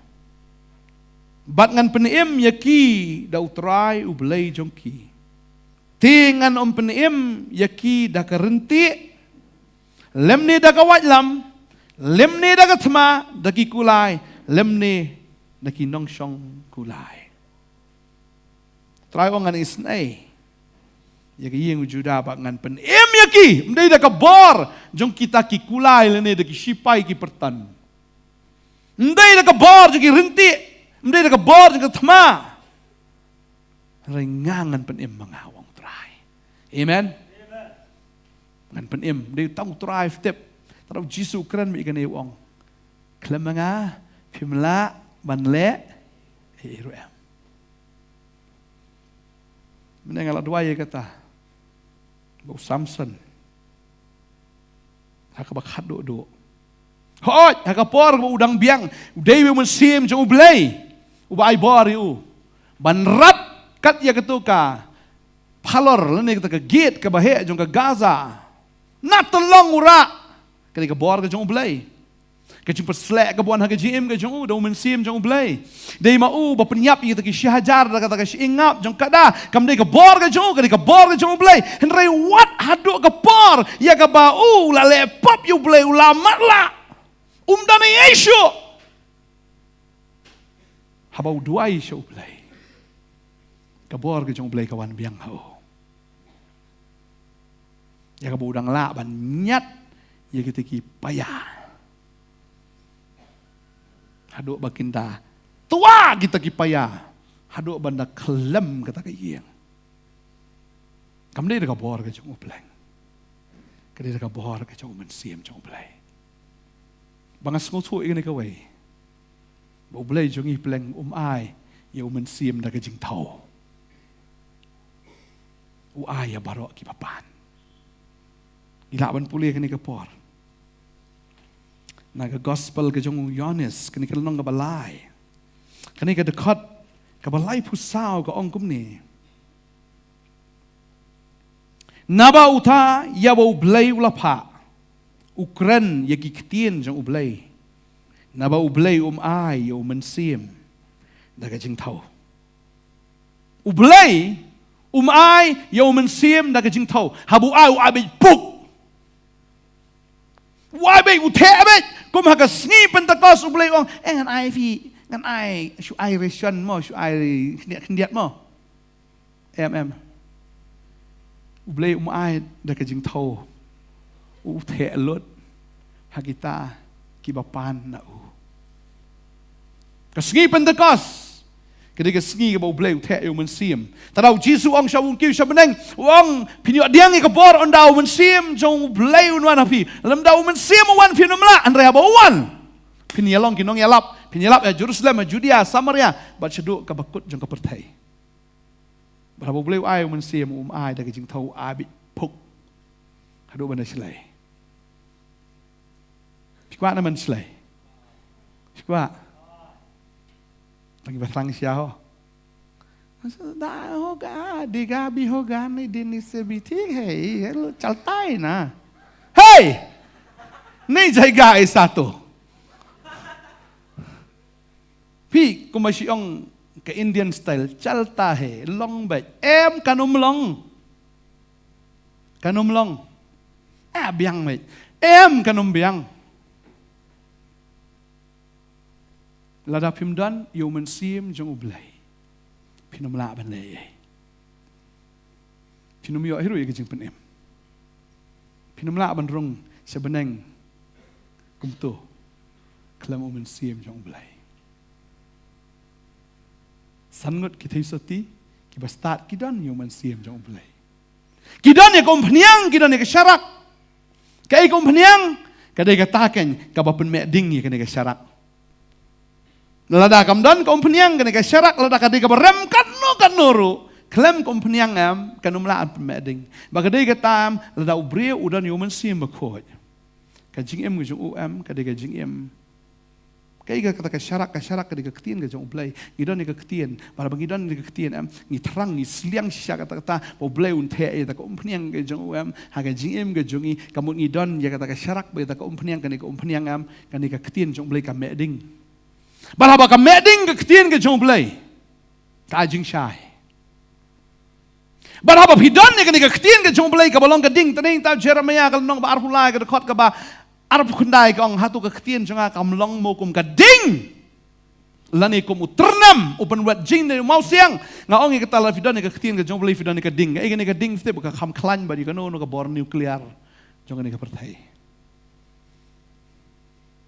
bad ngan pynim ïa ki da U Trai U Blei jong ki. Te ngan ym pynim ïa ki da ka ryntieh, lymne da ka waitlam, lymne da ka thma, da ki kulai, lymne da ki nongshong kulai." Trai u ong, "Ngan isynei ïa ka ïing u Juda bad ngan pynim ïa ki." Ym dei da ka bor jong kita ki kulai lane da ki shipai ki pyrthan. Ym dei da ka bor jong ki ryntieh. Ym dei da ka bor jong ka thma. Hynrei nga ngan pynim ma nga, u ong Trai. Amen. Ngan pynim, dei tang u Trai u tip. Tang u Jisu u kren beit ïa kane, u ong, "Khlem ma nga phim lah ban leh ei ei ruh em." Mynne nga la duwai ïa kata. Ba u Samson, ha kaba khatduh duh, hooid, ha ka por ba u dang biang, u dei u mynsiem jong U Blei uba ai bor ïa u ban rat kat ïa kato ka phalor lane kata ka gate kaba heh jong ka Gaza. Na tyllong u rah. Ka dei ka bor ka jong U Blei. Ka jingpynshlur kaba wan ha ka jingim ka jong u da u mynsiem jong U Blei. Dei ma u ba pynïap ïa kita ki shi hajar da kata ka shi ïingap jong kada. Kam dei ka bor ka jong u, ka dei ka bor ka jong U Blei. Hynrei wat haduh ka por ïa kaba u la leh pop ïa U Blei, u la matlah. Um don ei ei shuh. Haba u duwai sha U Blei, ka bor ka jong U Blei ka wan biang ha u. Ïa kaba u dang lah ban ñiad ïa kita ki paia. Haduh ba kin da twa kita ki paia. Haduh ban da khlem kata ka ïing. Kam dei da ka bor ka jong U Blei. Ka dei da ka bor ka jong u Mynsiem jong U Blei. Ba nga sngewthuh ïa kane kawei. Ba U Blei jong ngi Blei um ai ïa u Mynsiem da ka jingthew. U ai ïa baroh kiba pan. Ngi lah ban pule kane ka por. Na ka gospel ka jong u Ïoannis, kane ka lynnong kaba lai, kane ka dkhot kaba laiphew saw ka ong kumne: Naba uta ïa uba U Blei u la phah, u kren ïa ki ktien jong U Blei, naba U Blei um ai ïa u Mynsiem da ka jingthew. U Blei um ai ïa u Mynsiem da ka jingthew. Haba u ai, u ai beit puk. U ai beit, u theh beit. Kum ha ka sngi Pentekost U Blei u ong, eh, ngan ai phi, ngan ai, shu ai ration mo, shu ai khyndiat khyndiat mo. Em, em. U Blei um ai da ka jingthew. U theh lut ha kita kiba pan na u. Ka sngi Pentekost ka dei ka sngi kaba U Blei u theh ïa u Mynsiem. Te da u Jisu u ong sha u kiew sha bneng, u ong, phin ïoh pdiang ïa ka bor ynda u Mynsiem jong U Blei un wan ha phi. Lymda u Mynsiem u wan phin ym lah, hynrei haba u wan, phin ïalong ki nongïalap, phin ïalap ïa Jerusalem, ïa Judea, Samaria, bad shaduh kaba kut jong ka pyrthei. Bad haba U Blei u ai u Mynsiem, um ai da ka jingthew, u ai beit puk haduh ban da shlei. Phi kwah ne men shlei? Phi kwah? Tang kiba thrang sha ho. Da hoga, dega bhi hoga, nahi dene se bhi theek hai, chalta hai na. Hey! Nahi jayega aisa to. Phi, kumba shu ong ka Indian style, chalta hai, long beit. Em, kan ym long. Kan ym long. Eh, biang beit. Em, kan ym biang. Lada phim don ïa u Mynsiem jong U Blei, phin ym lah ban leh ei ei. Phin ym ïoh hi ruh ïa ka jingpynim. Phin ym lah ban rung sha bneng kumto khlem u Mynsiem jong U Blei. San ngut ki theisotti kiba stad ki don ïa u Mynsiem jong U Blei. Ki don ïa ka umphniang, ki don ïa ka sharak. Kaei ka umphniang? Ka dei kata keiñ kaba pynmeh ding ïa kane ka sharak. Lada kam don ka umphniang, kane ka sharak, lada ka dei kaba rem katno katno ruh, khlem ka umphniang em, kan ym lah ban pynmeh ding. Ba ka dei kata em, lada u briew u don ïa u Mynsiem Bakhuid, ka jingim ka jong u em, ka dei ka jingim. Kaei kata ka sharak? Ka sharak ka dei ka ktien ka jong U Blei. Ngi don ïa ka ktien. Bad haba ngi don ïa ka ktien em, ngi thrang, ngi sliang shisha kata kata ba U Blei un theh ïa kata ka umphniang ka jong u em ha ka jingim ka jong ngi. Ka mut ngi don ïa kata ka sharak bad ïa kata ka umphniang, kane ka umphniang em, kane ka ktien jong U Blei ka meh ding. Bad haba ka meh ding ka ktien ka jong U Blei, ka ai jingshai. Bad haba phi don ïa kane ka ktien ka jong U Blei kaba long ka ding, te nangta Jeremaïah ka lynnong ba arphew lai, ka dkhot kaba arphew khyndai ka ong, hato ka ktien jong nga kam long mo kum ka ding, lane kum u tyrnem u pynwet jingdei u mawsiang? Nga ong ïa kata, lada phi don ïa ka ktien ka jong U Blei, phi don ïa ka ding. Ïa kane ka ding phi tip ba ka kham khlaiñ bad ïa kano kano ka bor nuclear jong kane ka pyrthei.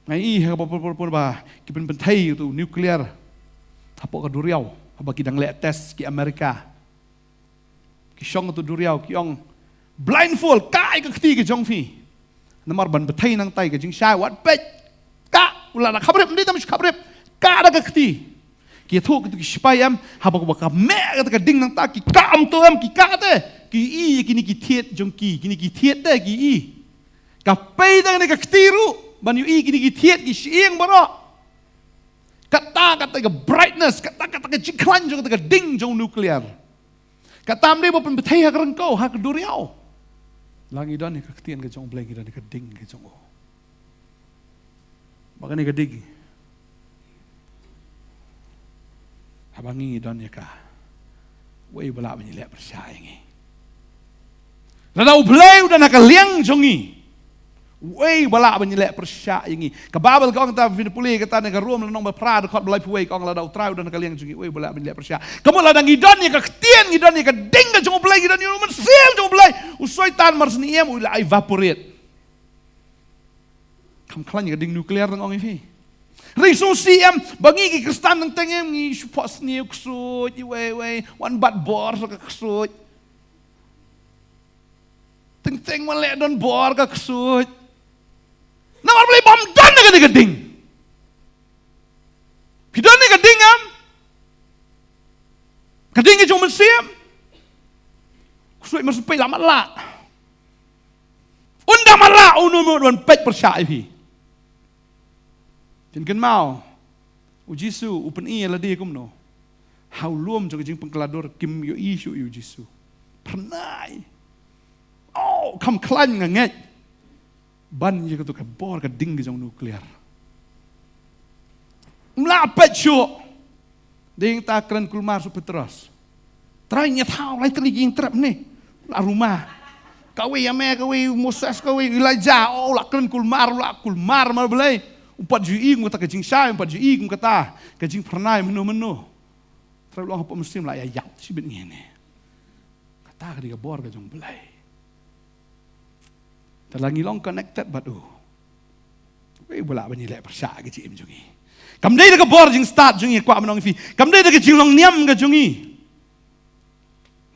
Nga ïohi ha kaba pun pun pun ba ki pynpynthei ïa uto u nuclear hapoh ka duriaw, haba ki dang leh test ki Amerika. Ki shong ha uto u duriaw, ki ong, "Blindfold, kah ïa ka kti ka jong phi. Namar ban pynthei nangta ïa ka jingshai, wat peit. Kah, u la da khaprip, ym dei tang shu khaprip. Kah da ka kti." Ki ïathuh kito ki shipai em, haba ka meh kata ka ding nangta, ki kah kumto em, ki kah te. Ki ïohi ïa kine ki thied jong ki, kine ki thied te, ki ïohi. Ka pei tang kane ka kti ruh ban ïohi kine ki thied, ki shyieng baroh. Kata, kata ka brightness, kata, kata ka jingkhlaiñ jong kata ka ding jong nuclear. Kata ym dei ba pynpynthei ha ka ryngkew, ha ka duriaw. La ngi don ïa ka ktien ka jong U Blei, ngi don ïa ka ding ka jong u. Ba kane ka ding, haba ngi don ïa ka, uei ba lah ban ïaleh pyrshah ïa ngi? Lada U Blei u don ha ka liang jong ngi, uei ba lah ban ïaleh pyrshah ïa ngi? Ka Baibl ka ong, te phin pule kata na ka Rom lynnong ba phra, dkhot ba laiphew wei, ka ong, lada U Trai u don ha ka liang jong ngi, uei ba lah ban ïaleh pyrshah? Ka mut lada ngi don ïa ka ktien, ngi don ïa ka ding ka jong U Blei, ngi don ïa u Mynsiem jong U Blei, u Soitan mar shu ïeng em, u la evaporate. Kham khlaiñ ka ding nuclear, tang ong ïa phi. Hynrei sngewsih em, ba ngi ki Khristan teng teng em, ngi shu phohsniew ksuid, iwei iwei, wan bat bor sa ka ksuid. Teng teng wan leh don bor ka ksuid. Namar balei? Bym don ïa kane ka ding. Phi don ïa ka ding em? Ka ding ka jong u Mynsiem. Ksuid mar shu peit la matlah. Un da matlah, uno uno un peit pyrshah ïa phi. Phin kynmaw, u Jisu u pyni ïa lade kumno? Ha u lum jong ka jingpynkhladuh kim ïohi shuh ïa u Jisu. Phyrnai. Oh, kham khlaiñ nga ngeit ban ïa kato ka bor ka ding ka jong u nuclear. Ym lah peit shuh. Dei nangta kren kulmar sha u Petros. Trai, ngi thaw lai tylli ki jingtrep ne. La ruma. Kawei ïa me, kawei u Moses, kawei u Elijah. Oh, la kren kulmar, la kulmar mar Blei. Um pat ju ïohi kum kata ka jingshai, um pat ju ïohi kum kata ka jingphyrnai mynno mynno. Trai, u long hapoh mynsiem la ïa ïap shibit ngi ne. Kata ka dei ka bor ka jong Blei. Te la ngi long connected bad u, wei ba lah ban ïaleh pyrshah ka jingim jong ngi. Kam dei da ka bor jingstad jong ngi, kwah ban ong ïa phi. Kam dei da ka jinglong niam ka jong ngi.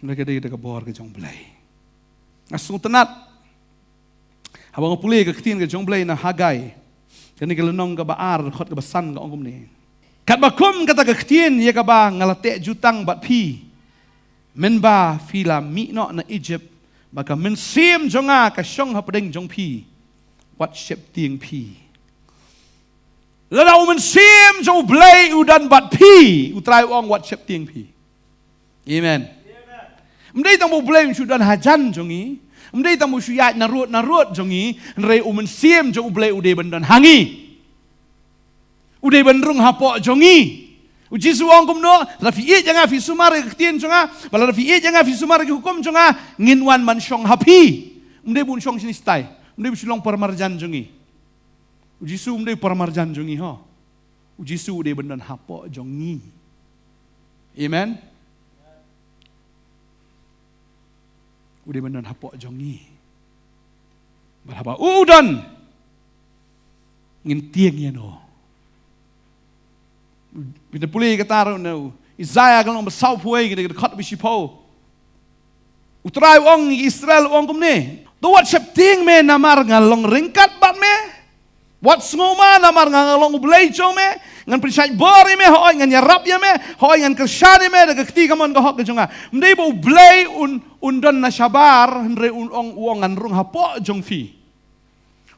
Hynrei ka dei da ka bor ka jong Blei. Nga sngewtynnat haba nga pule ka ktien ka jong Blei na Hagai, kane ka lynnong kaba ar, dkhot kaba san, ka ong kumne: Katba kum kata ka ktien ïa kaba nga la teh jutang bad phi mynba phi la mih noh na Ijipt, ba ka mynsiem jong nga ka shong hapdeng jong phi, wat sheptieng phi. Lada u mynsiem jong U Blei u don bad phi, U Trai u ong, wat sheptieng phi. Amen. Ym dei tang ba U Blei un shu don hajan jong ngi, ym dei tang ba u shu ïaid narud narud jong ngi, hynrei u mynsiem jong U Blei u dei ban don ha ngi. U dei ban rung hapoh jong ngi. U Jisu u ong kumno? Lada phi ïeit ïa nga, phi sumar ïa ka ktien jong nga, bad lada phi ïeit ïa nga, phi sumar ïa ki hukum jong nga, ngin wan ban shong ha phi. Ym dei ba un shong shane shatai, ym dei ba un shu long paramarjan jong ngi. U Jisu ym dei paramarjan jong ngi ho. U Jisu u dei ban don hapoh jong ngi. Amen. U dei ban don hapoh jong ngi. Bad haba u don, ngin tieng ïa no. Phin da pule kata ruh na u Isaiah ka lynnong ba sawphew wei, ka dkhot ba shiphew. U Trai u ong ïa Israel, u ong kumne: To wat sheptieng me namar nga long ryngkat bad me. Wat sngewma namar nga, nga long U Blei jong me. Ngan pynshait bor ïa me, hooid ngan ïarap ïa me, hooid ngan kyrshan ïa me da ka kti kamon ka hok ka jong nga. Ym dei ba U Blei un, un don na shabar, hynrei un ong, u ong ngan rung hapoh jong phi.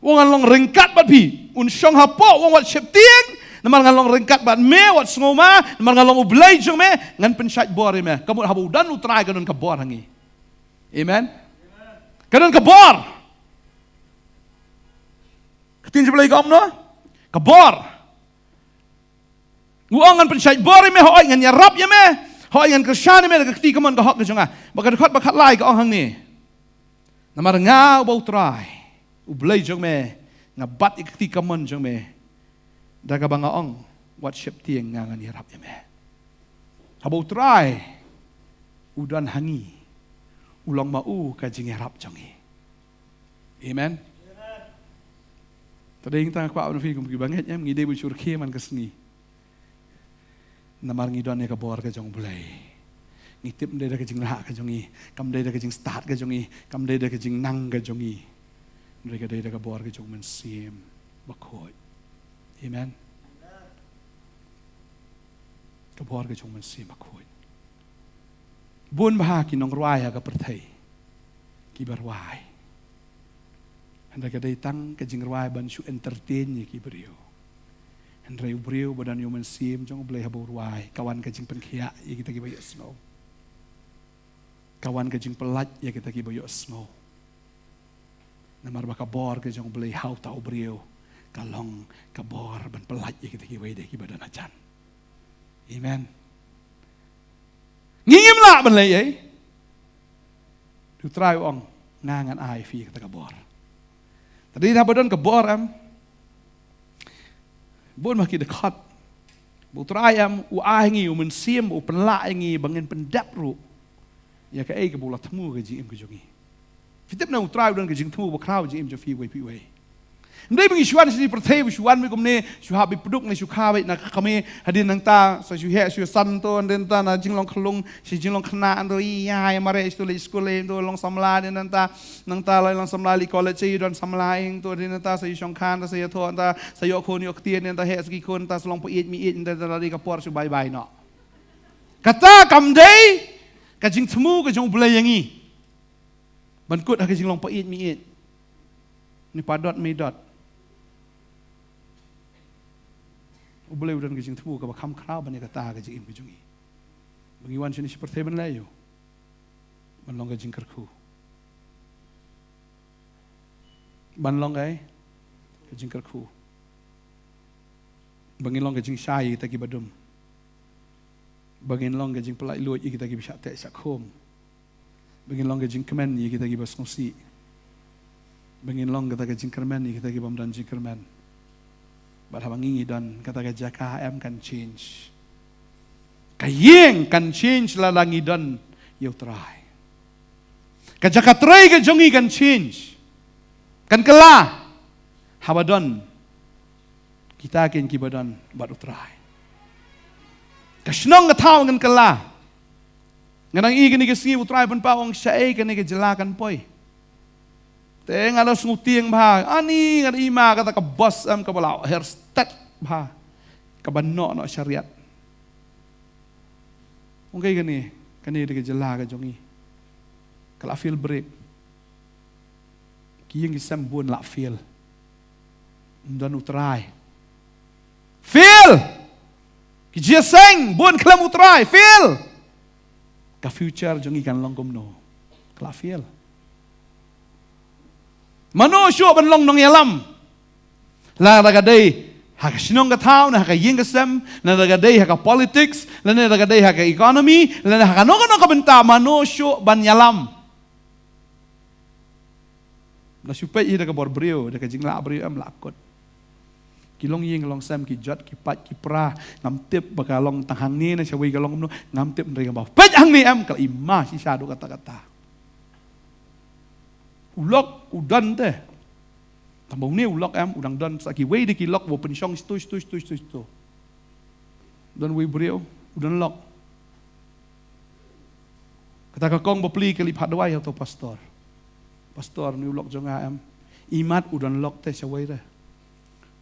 U ong ngan long ryngkat bad phi. Un shong hapoh, u ong wat sheptieng namar ngan long ryngkat bad me, wat sngewma namar nga long U Blei jong me, ngan pynshait bor ïa me. Ka mut haba u don U Trai ka don ka bor ha ngi. Amen. Ka don ka bor. Ka ktien jong U Blei ka ong kumno? Ka bor. U ong ngan pynshait bor ïa me, hooid ngan ïarap ïa me, hooid ngan kyrshan ïa me da ka kti kamon ka hok ka jong nga. Bad ka dkhot ba khatlai ka ong hangne: Namar nga uba U Trai, U Blei jong me, nga bat ïa ka kti kamon jong me da kaba nga ong, wat sheptieng, nga ngan ïarap ïa me. Haba U Trai u don ha ngi, u long ma u ka jingïarap jong ngi. Amen. Te dei tang kwah ban ong ïa phi kum kiba ngeit, em, ngi dei ban shu rkhie man ka sngi. Namar ngi don ïa ka bor ka jong U Blei. Ngi tip ym dei da ka jinglah ka jong ngi, kam dei da ka jingstad ka jong ngi, kam dei da ka jingnang ka jong ngi. Hynrei ka dei da ka bor ka jong U Mynsiem Bakhuid. Amen. Ka bor ka jong U Mynsiem Bakhuid. Bun bha ki nongrwai ha ka pyrthei kiba rwai, hynrei ka dei tang ka jingrwai ban shu entertain ïa ki briew. Hynrei u briew ba don ïa U Mynsiem jong U Blei haba u rwai, ka wan ka jingpynkhiah ïa kita kiba ïohsngew. Ka wan ka jingpyllait ïa kita kiba ïohsngew. Namar ba ka bor ka jong U Blei ha uta u briew ka long ka bor ban pyllait ïa kita kiwei de kiba don hajan. Amen. Ngi ngim lah ban leh ei. U Trai u ong, nga ngan ai phi ïa kata ka bor. Te dei haba don ka bor, em, bun ma ki dkhot ba U Trai, em, u ai ngi U Mynsiem, u pynlah ïa ngi ba ngin pyndep ruh ïa kaei kaba u la thmu ka jingim ka jong ngi. Phi tip ne, U Trai u don ka jingthmu ba khraw jingim jong phi uwei pa uwei. Ym dei ba ngi shu wan sha pyrthei, ba shu wan beit kumne, shu hap beit pduk ne shu kha beit na ka kmie, hadien nangta sa shu heh shu san to, hadien nangta na jinglong khyllung sha jinglong khynnah to, ïa, ïa mareh sha to, leit skul leit to, long samla, hadien nangta, nangta la long samla, leit college, sa ïa don samla ïing to, hadien nangta sa ïa shongkha, nangta sa ïathoh, nangta sa ïoh khun ïoh ktien, nangta heh sa ki khun, nangta sa long pa ïeit ma ïeit, nangta la dei ka por shu bye bye noh. Kata kam dei ka jingthmu ka jong U Blei ïa ngi ban kut ha ka jinglong pa ïeit ma ïeit, ne pa dot mei dot. U Blei u don ka jingthmu kaba kham khraw ban ïa kata ka jingim ka jong ngi. Ba ngi wan shane sha pyrthei ban leh ïa u, ban long ka jingkyrkhu. Ban long ka, ka jingkyrkhu. Ba ngin long ka jingshai ïa kita kiba dum. Ba ngin long ka jingpyllait luid ïa kita kiba shah teh shah khum. Ba ngin long ka jingkmen ïa kita kiba sngewsih. Ba ngin long kata ka jingkyrmen ïa kita kibym don jingkyrmen. Bad haba ngi ngi don kata ka jaka em kan change. Ka ïing kan change lada ngi don ïa u Trai. Ka jaka trei ka jong ngi kan change. Kan kylla. Haba don kita kin kiba don bad u Trai. Ka shnong ka thaw kan kylla. Nga dang i kane ka sngi u Trai pynpaw ong shaei kane ka jylla kan poi. Te nga da sngewtieng bha, ani nga da i ma kata ka bos em kaba la her stet bha. Kaba noh noh shariat. Ong kai kane, kane da ka jylla ka jong ngi. Ka la fail brake. Ki ïing ki sem bun la fail. Ym don u Trai. Fail! Ki jingïaseng bun khlem u Trai. Fail! Ka future jong ngi kan long kumno? Ka la fail. Mano shuh ban long nongïalam? Lada ka dei ha ka shnong ka thaw, na ha ka ïing ka sem, lada ka dei ha ka politics, lada ka dei ha ka economy, lada ha kano kano ka bynta, mano shuh ban ïalam? Da shu peit hi da ka bor briew, da ka jinglah briew em lah kut. Ki long ïing, ki long sem, ki jot, ki pait, ki pra, ngam tip ba ka long tang hangne ne shawei ka long kumno, ngam tip, hynrei kaba peit hangne em ka la i ma shisha haduh katta katta. U lok u don te. Tang ba une u lok em u dang don sa kiwei de ki lok ba u pynshong shtu shtu shtu shtu shtu. Don wei briew u don lok. Kata ka kong bapli ka la phah duwai ha uto u pastor. Pastor, une u lok jong nga em, imat u don lok te shawei re.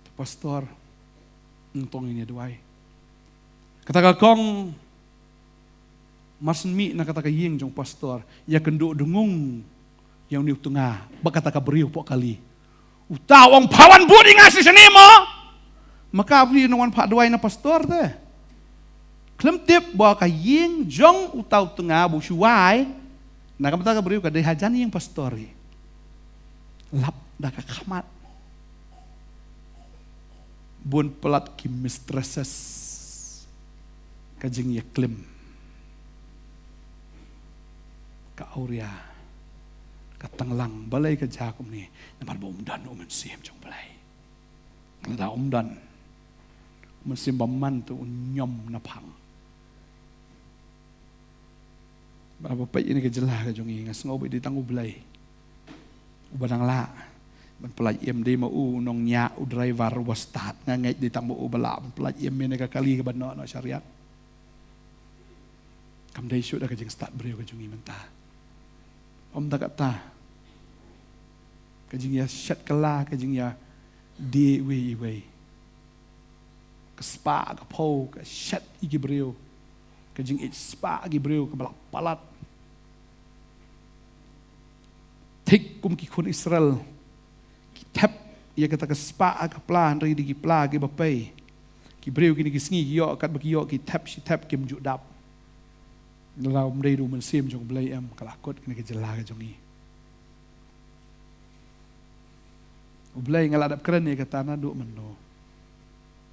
Uto u pastor, ngi tong ïa une duwai. Kata ka kong mar syn mih na kata ka ïing jong u pastor, ïakynduh dngung ïa une u tnga bad kata ka briew hapoh kali. Uta u ong, pha wan bud ïa nga sha shane mo. Ma ka briew nang wan phah duwai na pastor te. Khlem tip ba ka ïing jong uta u tnga ba u shu wai na ka bynta ka briew ka dei hajan ïing pastor hi. Lap da ka khmat. Bun palat ki mistresses. Ka jingïaklim. Ka awria. Ka tanglang, balei ka jia kumne? Namar ba um don u Mynsiem jong u Blei. Lada um don u Mynsiem Bymman te un ñiom naphang. Bad haba peit ïa kane ka jylla ka jong ngi, nga sngew ba dei tang u Blei uba dang lah ban pyllait im. Dei ma u nongñiah, u driver uba start. Nga ngeit dei tang ma u ba lah ban pyllait im ïa kane ka kali kaba noh noh shariat. Kam dei shuh da ka jingstad briew ka jong ngi mynta. Ym da kata, ka jingïashet kylla, ka jingïadie iwei iwei. Ka spah ka phew ka shet ïa ki briew. Ka jingïeit spah ki briew kaba la palat. Thik kum ki khun Israel ki thep ïa kata ka spah ka pla, hynrei dei ki pla kiba pei. Ki briew kine ki sngi ki ïoh katba ki ïoh, ki thep shi thep, kim ju dap. Lada ym dei da u Mynsiem jong u Blei em, ka la kut kane ka jylla ka jong ngi. U Blei, nga la dep kren ïa kata naduh mynno.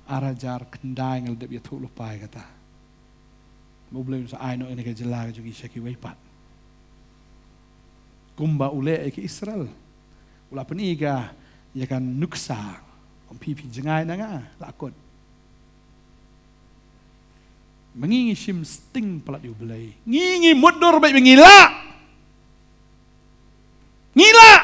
Ar hajar khyndai nga la dep ïathuh lypa ïa kata. Ba u Blei un sa ai noh ïa kane ka jylla ka jong ngi sha kiwei pat. Kumba u leh ïa ki Israel. U la pyni ïa ka, ïa ka nuksa. Ym phi phi jngai na nga, la kut. Ma ngi ngi shim sting palat ïa u Blei. Ngi ngi mutdur beit ba ngi lah. Ngi lah.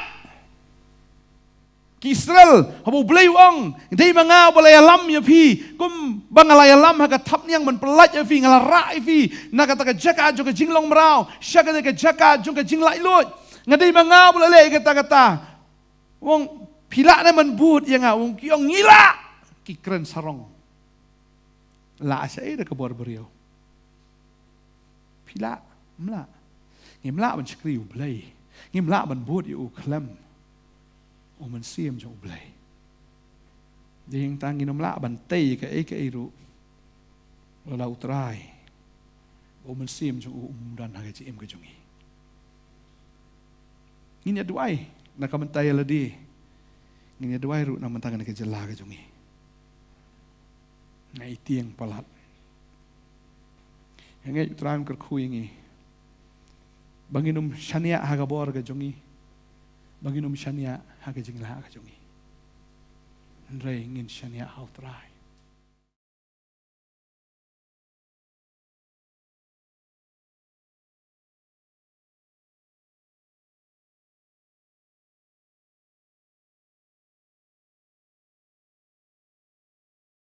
Ki Israel, haba u Blei u ong, dei ma nga uba la ïalam ïa phi, kumba nga la ïalam ha ka thapniang ban pyllait ïa phi, nga la rah ïa phi na kata ka jaka jong ka jinglong mraw sha kata ka jaka jong ka jinglaitluid. Nga dei ma nga uba la leh ïa kata kata. U ong, phi lah ne ban bud ïa nga? U ong, ki ong, ngi lah. Ki kren sarong. Lah shaei da ka bor briew? Phi lah, ym lah? Ngim lah ban shakri u Blei. Ngim lah ban bud ïa u khlem u Mynsiem jong u Blei. Dei hangta ngin ym lah ban tei kaei kaei ruh lada U Trai, U Mynsiem jong u um don ha ka jingim ka jong ngi. Ngin ïa duwai na ka bynta ïa lade, ngin ïa duwai ruh na ka bynta kane ka jylla ka jong ngi. Nga ïa tieng palat, nga ngeit U Trai un kyrkhu ïa ngi ba ngin ym shaniah ha ka bor ka jong ngi, ba ngin ym shaniah ha ka jinglah ka jong ngi. Hynrei ngin shaniah ha U Trai.